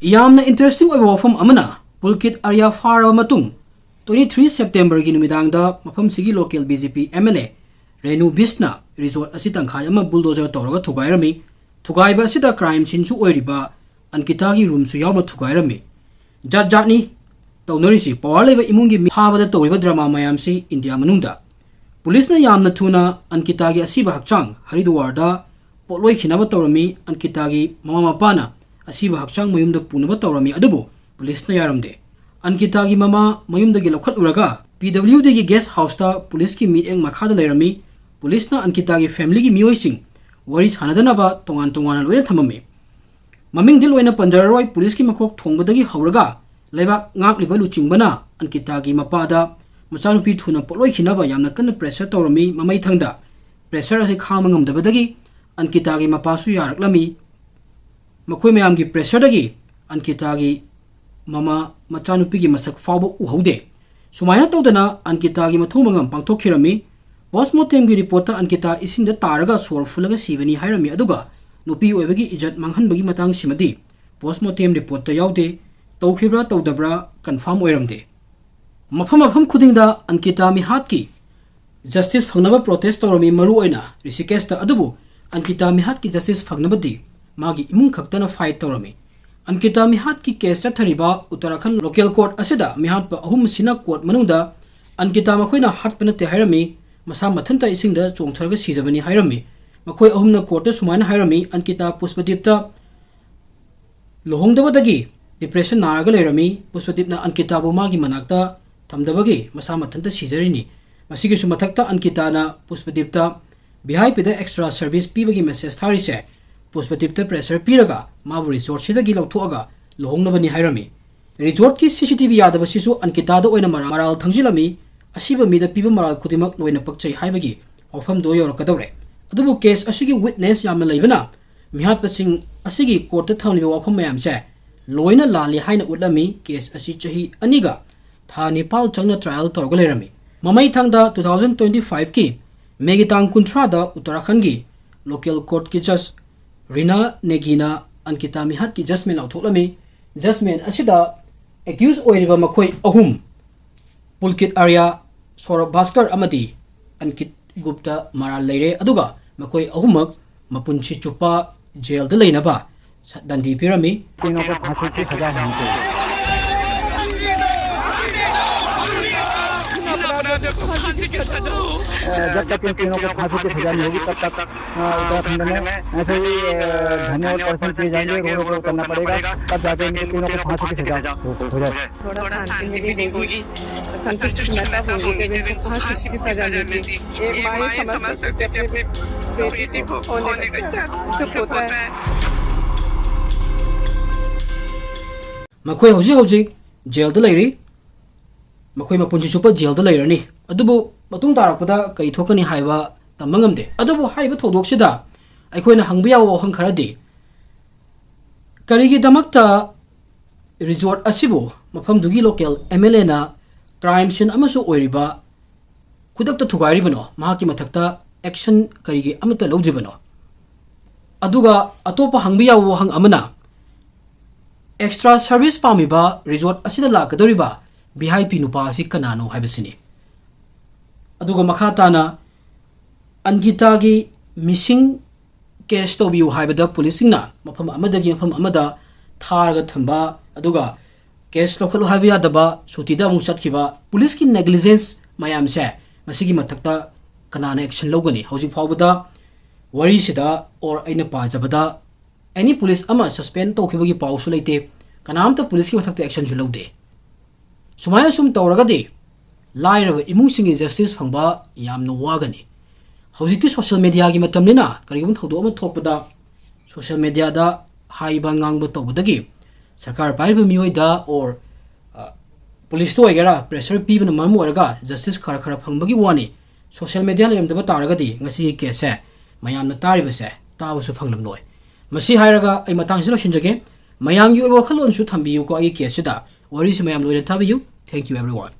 ꯌꯥꯝꯅ ꯏꯟꯇꯔꯦꯁꯇꯤꯡ ꯑꯣꯏꯕ ꯋꯥꯐꯝ ꯑꯃꯅ, ꯄꯨꯜꯀꯤꯠ ꯑꯥꯔꯌꯥ ꯐꯥꯔꯕ ꯃꯇꯨꯡ, ꯇ꯭ꯋꯦꯟꯇꯤ ꯊ꯭ꯔꯤ ꯁꯦꯞꯇꯦꯝꯕꯔꯒꯤ ꯅꯨꯃꯤꯗꯥꯡꯗ ꯃꯐꯝꯁꯤꯒꯤ local B J P M L A Renu ꯕꯤꯁꯅ ꯔꯤꯖꯣꯔꯠ ꯑꯁꯤ ꯇꯪꯈꯥꯏ ꯑꯃ ꯕꯨꯜꯗꯣꯖꯔ ꯇꯧꯔꯒ ꯊꯨꯒꯥꯏꯔꯝꯃꯤ꯫ ꯊꯨꯒꯥꯏꯕ ꯑꯁꯤꯗ ꯀ꯭ꯔꯥꯏꯝ ꯁꯤꯟꯁꯨ ꯑꯣꯏꯔꯤꯕ ꯑꯟꯀꯤꯇꯥꯒꯤ ꯔꯨꯝꯁꯨ ꯌꯥꯎꯅ ꯊꯨꯒꯥꯏꯔꯝꯃꯤ꯫ ꯖꯥꯠ ꯖꯥꯠꯅꯤ ꯇꯧꯅꯔꯤꯁꯤ꯫ ꯄꯋꯥꯔ ꯂꯩꯕ ꯏꯃꯨꯡꯒꯤ ꯃꯤ ꯐꯥꯕꯗ ꯇꯧꯔꯤꯕ ꯗ꯭ꯔꯃꯥ ꯃꯌꯥꯝꯁꯤ ꯏꯟꯗꯤꯌꯥ ꯃꯅꯨꯡꯗ꯫ ꯄꯨꯂꯤꯁꯅ ꯌꯥꯝꯅ ꯊꯨꯅ ꯑꯟꯀꯤꯇꯥꯒꯤ ꯑꯁꯤꯕ ꯍꯛꯆꯥꯡ ꯍꯔꯤꯗ꯭ꯋꯥꯔꯗ ꯄꯣꯠꯂꯣꯏꯈꯤꯅꯕ ꯇꯧꯔꯝꯃꯤ꯫ ꯑꯟꯀꯤꯇꯥꯒꯤ ꯃꯃꯥ ꯃꯄꯥꯅ ꯑꯁꯤꯕ ꯍꯛꯆꯥꯡ ꯃꯌꯨꯝꯗ ꯄꯨꯅꯕ ꯇꯧꯔꯝꯃꯤ, ꯑꯗꯨꯕꯨ ꯄꯨꯂꯤꯁꯅ ꯌꯥꯔꯝꯗꯦ꯫ ꯑꯟꯀꯤꯇꯥꯒꯤ ꯃꯃꯥ ꯃꯌꯨꯝꯗꯒꯤ ꯂꯧꯈꯠꯂꯨꯔꯒ ꯄꯤ ꯗꯕ꯭ꯂꯤꯌꯨ ꯗꯤꯒꯤ ꯒꯦꯁ ꯍꯥꯎꯁꯇ ꯄꯨꯂꯤꯁꯀꯤ ꯃꯤꯠꯌꯦꯡ ꯃꯈꯥꯗ ꯂꯩꯔꯝꯃꯤ꯫ ꯄꯨꯂꯤꯁꯅ ꯑꯟꯀꯤꯇꯥꯒꯤ ꯐꯦꯃꯤꯂꯤꯒꯤ ꯃꯤꯑꯣꯏꯁꯤꯡ ꯋꯥꯔꯤ ꯁꯥꯟꯅꯗꯅꯕ ꯇꯣꯉꯥꯟ ꯇꯣꯉꯥꯟꯅ ꯂꯣꯏꯅ ꯊꯝꯃꯝꯃꯤ꯫ ꯃꯃꯤꯡꯗꯤ ꯂꯣꯏꯅ ꯄꯟꯖꯔꯔꯣꯏ, ꯄꯨꯂꯤꯁꯀꯤ ꯃꯀꯣꯛ ꯊꯣꯡꯕꯗꯒꯤ ꯍꯧꯔꯒ ꯂꯩꯕꯥꯛ ꯉꯥꯛꯂꯤꯕ ꯂꯨꯆꯤꯡꯕꯅ ꯑꯟꯀꯤꯇꯥꯒꯤ ꯃꯄꯥꯗ ꯃꯆꯥꯅꯨꯄꯤ ꯊꯨꯅ ꯄꯣꯠꯂꯣꯏꯈꯤꯅꯕ ꯌꯥꯝꯅ ꯀꯟꯅ ꯄ꯭ꯔꯦꯁꯔ ꯇꯧꯔꯝꯃꯤ꯫ ꯃꯃꯩꯊꯪꯗ ꯄ꯭ꯔꯦꯁꯔ ꯑꯁꯤ ꯈꯥꯡꯕ ꯉꯝꯗꯕꯗꯒꯤ ꯑꯟꯀꯤꯇꯥꯒꯤ ꯃꯄꯥꯁꯨ ꯌꯥꯔꯛꯂꯝꯃꯤ꯫ ꯃꯈꯣꯏ ꯃꯌꯥꯝꯒꯤ ꯄ꯭ꯔꯦꯁꯔꯗꯒꯤ ꯑꯟꯀꯤꯇꯥꯒꯤ ꯃꯃꯥ ꯃꯆꯥꯅꯨꯄꯤꯒꯤ ꯃꯁꯛ ꯐꯥꯎꯕ ꯎꯍꯧꯗꯦ꯫ ꯁꯨꯃꯥꯏꯅ ꯇꯧꯗꯅ ꯑꯟꯀꯤꯇꯥꯒꯤ ꯃꯊꯧ ꯃꯉꯝ ꯄꯥꯡꯊꯣꯛꯈꯤꯔꯝꯃꯤ꯫ ꯄꯣꯁꯃꯣꯔꯇꯦꯝꯒꯤ ꯔꯤꯄꯣꯔꯠꯇ ꯑꯟꯀꯤꯇꯥ ꯏꯁꯤꯡꯗ ꯇꯥꯔꯒ ꯁꯣꯔ ꯐꯨꯜꯂꯒ ꯁꯤꯕꯅꯤ ꯍꯥꯏꯔꯝꯃꯤ, ꯑꯗꯨꯒ ꯅꯨꯄꯤ ꯑꯣꯏꯕꯒꯤ ꯏꯖꯠ ꯃꯥꯡꯍꯟꯕꯒꯤ ꯃꯇꯥꯡꯁꯤꯃꯗꯤ ꯄꯣꯁꯃꯣꯔꯇꯦꯝ ꯔꯤꯄꯣꯔꯠꯇ ꯌꯥꯎꯗꯦ꯫ ꯇꯧꯈꯤꯕ꯭ꯔꯥ ꯇꯧꯗꯕ꯭ꯔꯥ ꯀꯟꯐꯥꯔꯝ ꯑꯣꯏꯔꯝꯗꯦ꯫ ꯃꯐꯝ ꯃꯐꯝ ꯈꯨꯗꯤꯡꯗ ꯑꯟꯀꯤꯇꯥ ꯃꯤꯍꯥꯠꯀꯤ ꯖꯁꯇꯤꯁ ꯐꯪꯅꯕ ꯄ꯭ꯔꯣꯇꯦꯁ ꯇꯧꯔꯝꯃꯤ, ꯃꯔꯨꯑꯣꯏꯅ ꯔꯤꯁꯤꯀꯦꯁꯇ꯫ ꯑꯗꯨꯕꯨ ꯑꯟꯀꯤꯇꯥ ꯃꯤꯍꯥꯠꯀꯤ ꯖꯁꯇꯤꯁ ꯐꯪꯅꯕꯗꯤ ꯃꯥꯒꯤ ꯏꯃꯨꯡ ꯈꯛꯇꯅ ꯐꯥꯏꯠ ꯇꯧꯔꯝꯃꯤ꯫ ꯑꯟꯀꯤꯇꯥ ꯃꯤꯍꯥꯠꯀꯤ ꯀꯦꯁ ꯆꯠꯊꯔꯤꯕ ꯎꯠꯇꯔꯥꯈꯟ ꯂꯣꯀꯦꯜ ꯀꯣꯔꯠ ꯑꯁꯤꯗ ꯃꯤꯍꯥꯠꯄ ꯑꯍꯨꯝꯁꯤꯅ ꯀꯣꯔꯠ ꯃꯅꯨꯡꯗ ꯑꯟꯀꯤꯇꯥ ꯃꯈꯣꯏꯅ ꯍꯥꯠꯄ ꯅꯠꯇꯦ ꯍꯥꯏꯔꯝꯃꯤ, ꯃꯁꯥ ꯃꯊꯟꯇ ꯏꯁꯤꯡꯗ ꯆꯣꯡꯊꯔꯒ ꯁꯤꯖꯕꯅꯤ ꯍꯥꯏꯔꯝꯃꯤ꯫ ꯃꯈꯣꯏ ꯑꯍꯨꯝꯅ ꯀꯣꯔꯠꯇ ꯁꯨꯃꯥꯏꯅ ꯍꯥꯏꯔꯝꯃꯤ, ꯑꯟꯀꯤꯇꯥ ꯄꯨꯁꯄꯗꯤꯞꯇ ꯂꯨꯍꯣꯡꯗꯕꯗꯒꯤ ꯗꯤꯄ꯭ꯔꯦꯁꯟ ꯅꯥꯔꯒ ꯂꯩꯔꯝꯃꯤ꯫ ꯄꯨꯁꯄꯗꯤꯞꯅ ꯑꯟꯀꯤꯇꯥꯕꯨ ꯃꯥꯒꯤ ꯃꯅꯥꯛꯇ ꯊꯝꯗꯕꯒꯤ ꯃꯁꯥ ꯃꯊꯟꯇ ꯁꯤꯖꯔꯤꯅꯤ꯫ ꯃꯁꯤꯒꯤꯁꯨ ꯃꯊꯛꯇ ꯑꯟꯀꯤꯇꯥꯅ ꯄꯨꯁꯄꯗꯤꯞꯇ ꯚꯤ ꯑꯥꯏ ꯄꯤꯗ ꯑꯦꯛꯁꯇ꯭ꯔꯥ ꯁꯔꯚꯤꯁ ꯄꯤꯕꯒꯤ ꯃꯦꯁꯦꯖ ꯊꯥꯔꯤꯁꯦ ꯄꯨꯁꯄꯗꯤꯞꯇ ꯄ꯭ꯔꯦꯁꯔ ꯄꯤꯔꯒ ꯃꯥꯕꯨ ꯔꯤꯁꯣꯔꯠꯁꯤꯗꯒꯤ ꯂꯧꯊꯣꯛꯑꯒ ꯂꯨꯍꯣꯡꯅꯕꯅꯤ ꯍꯥꯏꯔꯝꯃꯤ꯫ ꯔꯤꯖꯣꯔꯠꯀꯤ ꯁꯤ ꯁꯤ ꯇꯤ ꯚꯤ ꯌꯥꯗꯕꯁꯤꯁꯨ ꯑꯟꯀꯤꯇꯥꯗ ꯑꯣꯏꯅ ꯃꯔꯥ-, ꯃꯔꯥꯜ ꯊꯪꯖꯤꯜꯂꯝꯃꯤ꯫ ꯑꯁꯤꯕ ꯃꯤꯗ ꯄꯤꯕ ꯃꯔꯥꯜ ꯈꯨꯗꯤꯡꯃꯛ ꯂꯣꯏꯅ ꯄꯛꯆꯩ ꯍꯥꯏꯕꯒꯤ ꯋꯥꯐꯝꯗꯣ ꯌꯧꯔꯛꯀꯗꯧꯔꯦ꯫ ꯑꯗꯨꯕꯨ ꯀꯦꯁ ꯑꯁꯤꯒꯤ ꯋꯤꯠꯅꯦꯁ ꯌꯥꯝꯅ ꯂꯩꯕꯅ ꯃꯤꯍꯥꯠꯄꯁꯤꯡ ꯑꯁꯤꯒꯤ ꯀꯣꯔꯠꯇ ꯊꯝꯂꯤꯕ ꯋꯥꯐꯝ ꯃꯌꯥꯝꯁꯦ ꯂꯣꯏꯅ ꯂꯥꯜꯂꯤ ꯍꯥꯏꯅ ꯎꯠꯂꯝꯃꯤ꯫ ꯀꯦꯁ ꯑꯁꯤ ꯆꯍꯤ ꯑꯅꯤꯒ ꯊꯥ ꯅꯤꯄꯥꯜ ꯆꯪꯅ ꯇ꯭ꯔꯥꯏꯌꯦꯜ ꯇꯧꯔꯒ ꯂꯩꯔꯝꯃꯤ꯫ ꯃꯃꯩ ꯊꯪꯗ ꯇꯨ ꯊꯥꯎꯖꯟ ꯇ꯭ꯋꯦꯟꯇꯤ ꯐꯥꯏꯚꯀꯤ ꯃꯦꯒꯤ ꯇꯥꯡ ꯀꯨꯟꯊ꯭ꯔꯥꯗ ꯎꯠꯇꯔꯥꯈꯟꯒꯤ ꯂꯣꯀꯦꯜ ꯀꯣꯔꯠꯀꯤ ꯖꯁ ꯔꯤꯅꯥ ꯅꯦꯒꯤꯅ ꯑꯟꯀꯤꯇꯥ ꯃꯤꯍꯥꯠꯀꯤ ꯖꯁꯃꯦꯟ ꯂꯥꯎꯊꯣꯛꯂꯝꯃꯤ꯫ ꯖꯁꯃꯦꯟ ꯑꯁꯤꯗ ꯑꯦꯀ꯭ꯌꯨꯁ ꯑꯣꯏꯔꯤꯕ ꯃꯈꯣꯏ ꯑꯍꯨꯝ, ꯄꯨꯜꯀꯤꯠ ꯑꯥꯔꯌꯥ, ꯁꯧꯔꯚ ꯚꯥꯁꯀꯔ ꯑꯃꯗꯤ ꯑꯟꯀꯤꯠ ꯒꯨꯞꯇ ꯃꯔꯥꯜ ꯂꯩꯔꯦ, ꯑꯗꯨꯒ ꯃꯈꯣꯏ ꯑꯍꯨꯝꯃꯛ ꯃꯄꯨꯟꯁꯤ ꯆꯨꯞꯄ ꯖꯦꯜꯗ ꯂꯩꯅꯕ ꯁ-, ꯗꯟꯗꯤ ꯄꯤꯔꯝꯃꯤ꯫ तीनों को फांसी की सजा होनी चाहिए। अ, जब तक इन तीनों को फांसी की सजा नहीं होगी, तब तक, अ, उत्तराखंड में ऐसे ही, अ, धरने और प्रदर्शन किए जाएंगे, रोड पर उतरना पड़ेगा, तब जाके इन तीनों को फांसी की सजा हो, हो जाए। थोड़ा शांति मिली होगी, संतुष्टि महता होंगी जब इनको फांसी की सजा मिलती। एक माँ ये समझ सकती है कि अपने बेटी को खोने का दुख होता है। ꯃꯈꯣꯏ ꯍꯧꯖꯤꯛ ꯍꯧꯖꯤꯛ ꯖꯦꯜꯗ ꯂꯩꯔꯤ꯫ ꯃꯈꯣꯏ ꯃꯄꯨꯟꯁꯤ ꯆꯨꯞꯄ ꯖꯦꯜꯗ ꯂꯩꯔꯅꯤ꯫ ꯑꯗꯨꯕꯨ ꯃꯇꯨꯡ ꯇꯥꯔꯛꯄꯗ ꯀꯔꯤ ꯊꯣꯛꯀꯅꯤ ꯍꯥꯏꯕ ꯇꯝꯕ ꯉꯝꯗꯦ꯫ ꯑꯗꯨꯕꯨ ꯍꯥꯏꯔꯤꯕ ꯊꯧꯗꯣꯛꯁꯤꯗ ꯑꯩꯈꯣꯏꯅ ꯍꯪꯕ ꯌꯥꯕ ꯋꯥꯍꯪ ꯈꯔꯗꯤ, ꯀꯔꯤꯒꯤꯗꯃꯛꯇ ꯔꯤꯖꯣꯔꯠ ꯑꯁꯤꯕꯨ ꯃꯐꯝꯗꯨꯒꯤ ꯂꯣꯀꯦꯜ ꯑꯦꯝ ꯑꯦꯜ ꯑꯦꯅ ꯀ꯭ꯔꯥꯏꯝ ꯁꯤꯟ ꯑꯃꯁꯨ ꯑꯣꯏꯔꯤꯕ ꯈꯨꯗꯛꯇ ꯊꯨꯒꯥꯏꯔꯤꯕꯅꯣ? ꯃꯍꯥꯛꯀꯤ ꯃꯊꯛꯇ ꯑꯦꯛꯁꯟ ꯀꯔꯤꯒꯤ ꯑꯃꯠꯇ ꯂꯧꯗ꯭ꯔꯤꯕꯅꯣ? ꯑꯗꯨꯒ ꯑꯇꯣꯞꯄ ꯍꯪꯕ ꯌꯥꯕ ꯋꯥꯍꯪ ꯑꯃꯅ, ꯑꯦꯛꯁꯇ꯭ꯔꯥ ꯁꯔꯚꯤꯁ ꯄꯥꯝꯃꯤꯕ ꯔꯤꯖꯣꯔꯠ ꯑꯁꯤꯗ ꯂꯥꯛꯀꯗꯧꯔꯤꯕ ꯚꯤ ꯑꯥꯏ ꯄꯤ ꯅꯨꯄꯥ ꯑꯁꯤ ꯀꯅꯥꯅꯣ ꯍꯥꯏꯕꯁꯤꯅꯤ꯫ ꯑꯗꯨꯒ ꯃꯈꯥ ꯇꯥꯅ ꯑꯟꯀꯤꯇꯥꯒꯤ ꯃꯤꯁꯤꯡ ꯀꯦꯁ ꯇꯧꯕꯤꯌꯨ ꯍꯥꯏꯕꯗ ꯄꯨꯂꯤꯁꯁꯤꯡꯅ ꯃꯐꯝ ꯑꯃꯗꯒꯤ ꯃꯐꯝ ꯑꯃꯗ ꯊꯥꯔꯒ ꯊꯝꯕ, ꯑꯗꯨꯒ ꯀꯦꯁ ꯂꯧꯈꯠꯂꯨ ꯍꯥꯏꯕ ꯌꯥꯗꯕ, ꯁꯨꯇꯤꯗ ꯑꯃꯨꯛ ꯆꯠꯈꯤꯕ, ꯄꯨꯂꯤꯁꯀꯤ ꯅꯦꯒ꯭ꯂꯤꯖꯦꯟꯁ ꯃꯌꯥꯝꯁꯦ, ꯃꯁꯤꯒꯤ ꯃꯊꯛꯇ ꯀꯅꯥꯅ ꯑꯦꯛꯁꯟ ꯂꯧꯒꯅꯤ? ꯍꯧꯖꯤꯛ ꯐꯥꯎꯕꯗ ꯋꯥꯔꯤꯁꯤꯗ ꯑꯣꯔ ꯑꯩꯅ ꯄꯥꯖꯕꯗ ꯑꯦꯅꯤ ꯄꯨꯂꯤꯁ ꯑꯃ ꯁꯁꯄꯦꯟ ꯇꯧꯈꯤꯕꯒꯤ ꯄꯥꯎꯁꯨ ꯂꯩꯇꯦ, ꯀꯅꯥꯝꯇ ꯄꯨꯂꯤꯁꯀꯤ ꯃꯊꯛꯇ ꯑꯦꯛꯁꯟꯁꯨ ꯂꯧꯗꯦ꯫ ꯁꯨꯃꯥꯏꯅ ꯁꯨꯝ ꯇꯧꯔꯒꯗꯤ ꯂꯥꯏꯔꯕ ꯏꯃꯨꯡꯁꯤꯡꯒꯤ ꯖꯁꯇꯤꯁ ꯐꯪꯕ ꯌꯥꯝꯅ ꯋꯥꯒꯅꯤ꯫ ꯍꯧꯖꯤꯛꯇꯤ ꯁꯣꯁꯤꯌꯦꯜ ꯃꯦꯗꯤꯌꯥꯒꯤ ꯃꯇꯝꯅꯤꯅ ꯀꯔꯤꯒꯨꯝꯕ ꯊꯧꯗꯣꯛ ꯑꯃ ꯊꯣꯛꯄꯗ ꯁꯣꯁꯤꯌꯦꯜ ꯃꯦꯗꯤꯌꯥꯗ ꯍꯥꯏꯕ ꯉꯥꯡꯕ ꯇꯧꯕꯗꯒꯤ ꯁꯔꯀꯥꯔ ꯄꯥꯏꯔꯤꯕ ꯃꯤꯑꯣꯏꯗ ꯑꯣꯔ ꯄꯨꯂꯤꯁꯇ ꯑꯣꯏꯒꯦꯔꯥ ꯄ꯭ꯔꯦꯁꯔ ꯄꯤꯕꯅ ꯃꯔꯝ ꯑꯣꯏꯔꯒ ꯖꯁꯇꯤꯁ ꯈꯔ ꯈꯔ ꯐꯪꯕꯒꯤ ꯋꯥꯅꯤ꯫ ꯁꯣꯁꯤꯌꯦꯜ ꯃꯦꯗꯤꯌꯥ ꯂꯩꯔꯝꯗꯕ ꯇꯥꯔꯒꯗꯤ ꯉꯁꯤꯒꯤ ꯀꯦꯁꯁꯦ ꯃꯌꯥꯝꯅ ꯇꯥꯔꯤꯕꯁꯦ ꯇꯥꯕꯁꯨ ꯐꯪꯂꯝꯂꯣꯏ꯫ ꯃꯁꯤ ꯍꯥꯏꯔꯒ ꯑꯩ ꯃꯇꯥꯡꯁꯤꯗ ꯂꯣꯏꯁꯤꯟꯖꯒꯦ꯫ ꯃꯌꯥꯝꯒꯤ ꯑꯣꯏꯕ ꯋꯥꯈꯜꯂꯣꯟꯁꯨ ꯊꯝꯕꯤꯌꯨꯀꯣ ꯑꯩꯒꯤ ꯀꯦꯁꯁꯤꯗ꯫ ꯋꯥꯔꯤꯁꯤ ꯃꯌꯥꯝ ꯂꯣꯏꯅ ꯇꯥꯕꯤꯌꯨ꯫ Thank you everyone.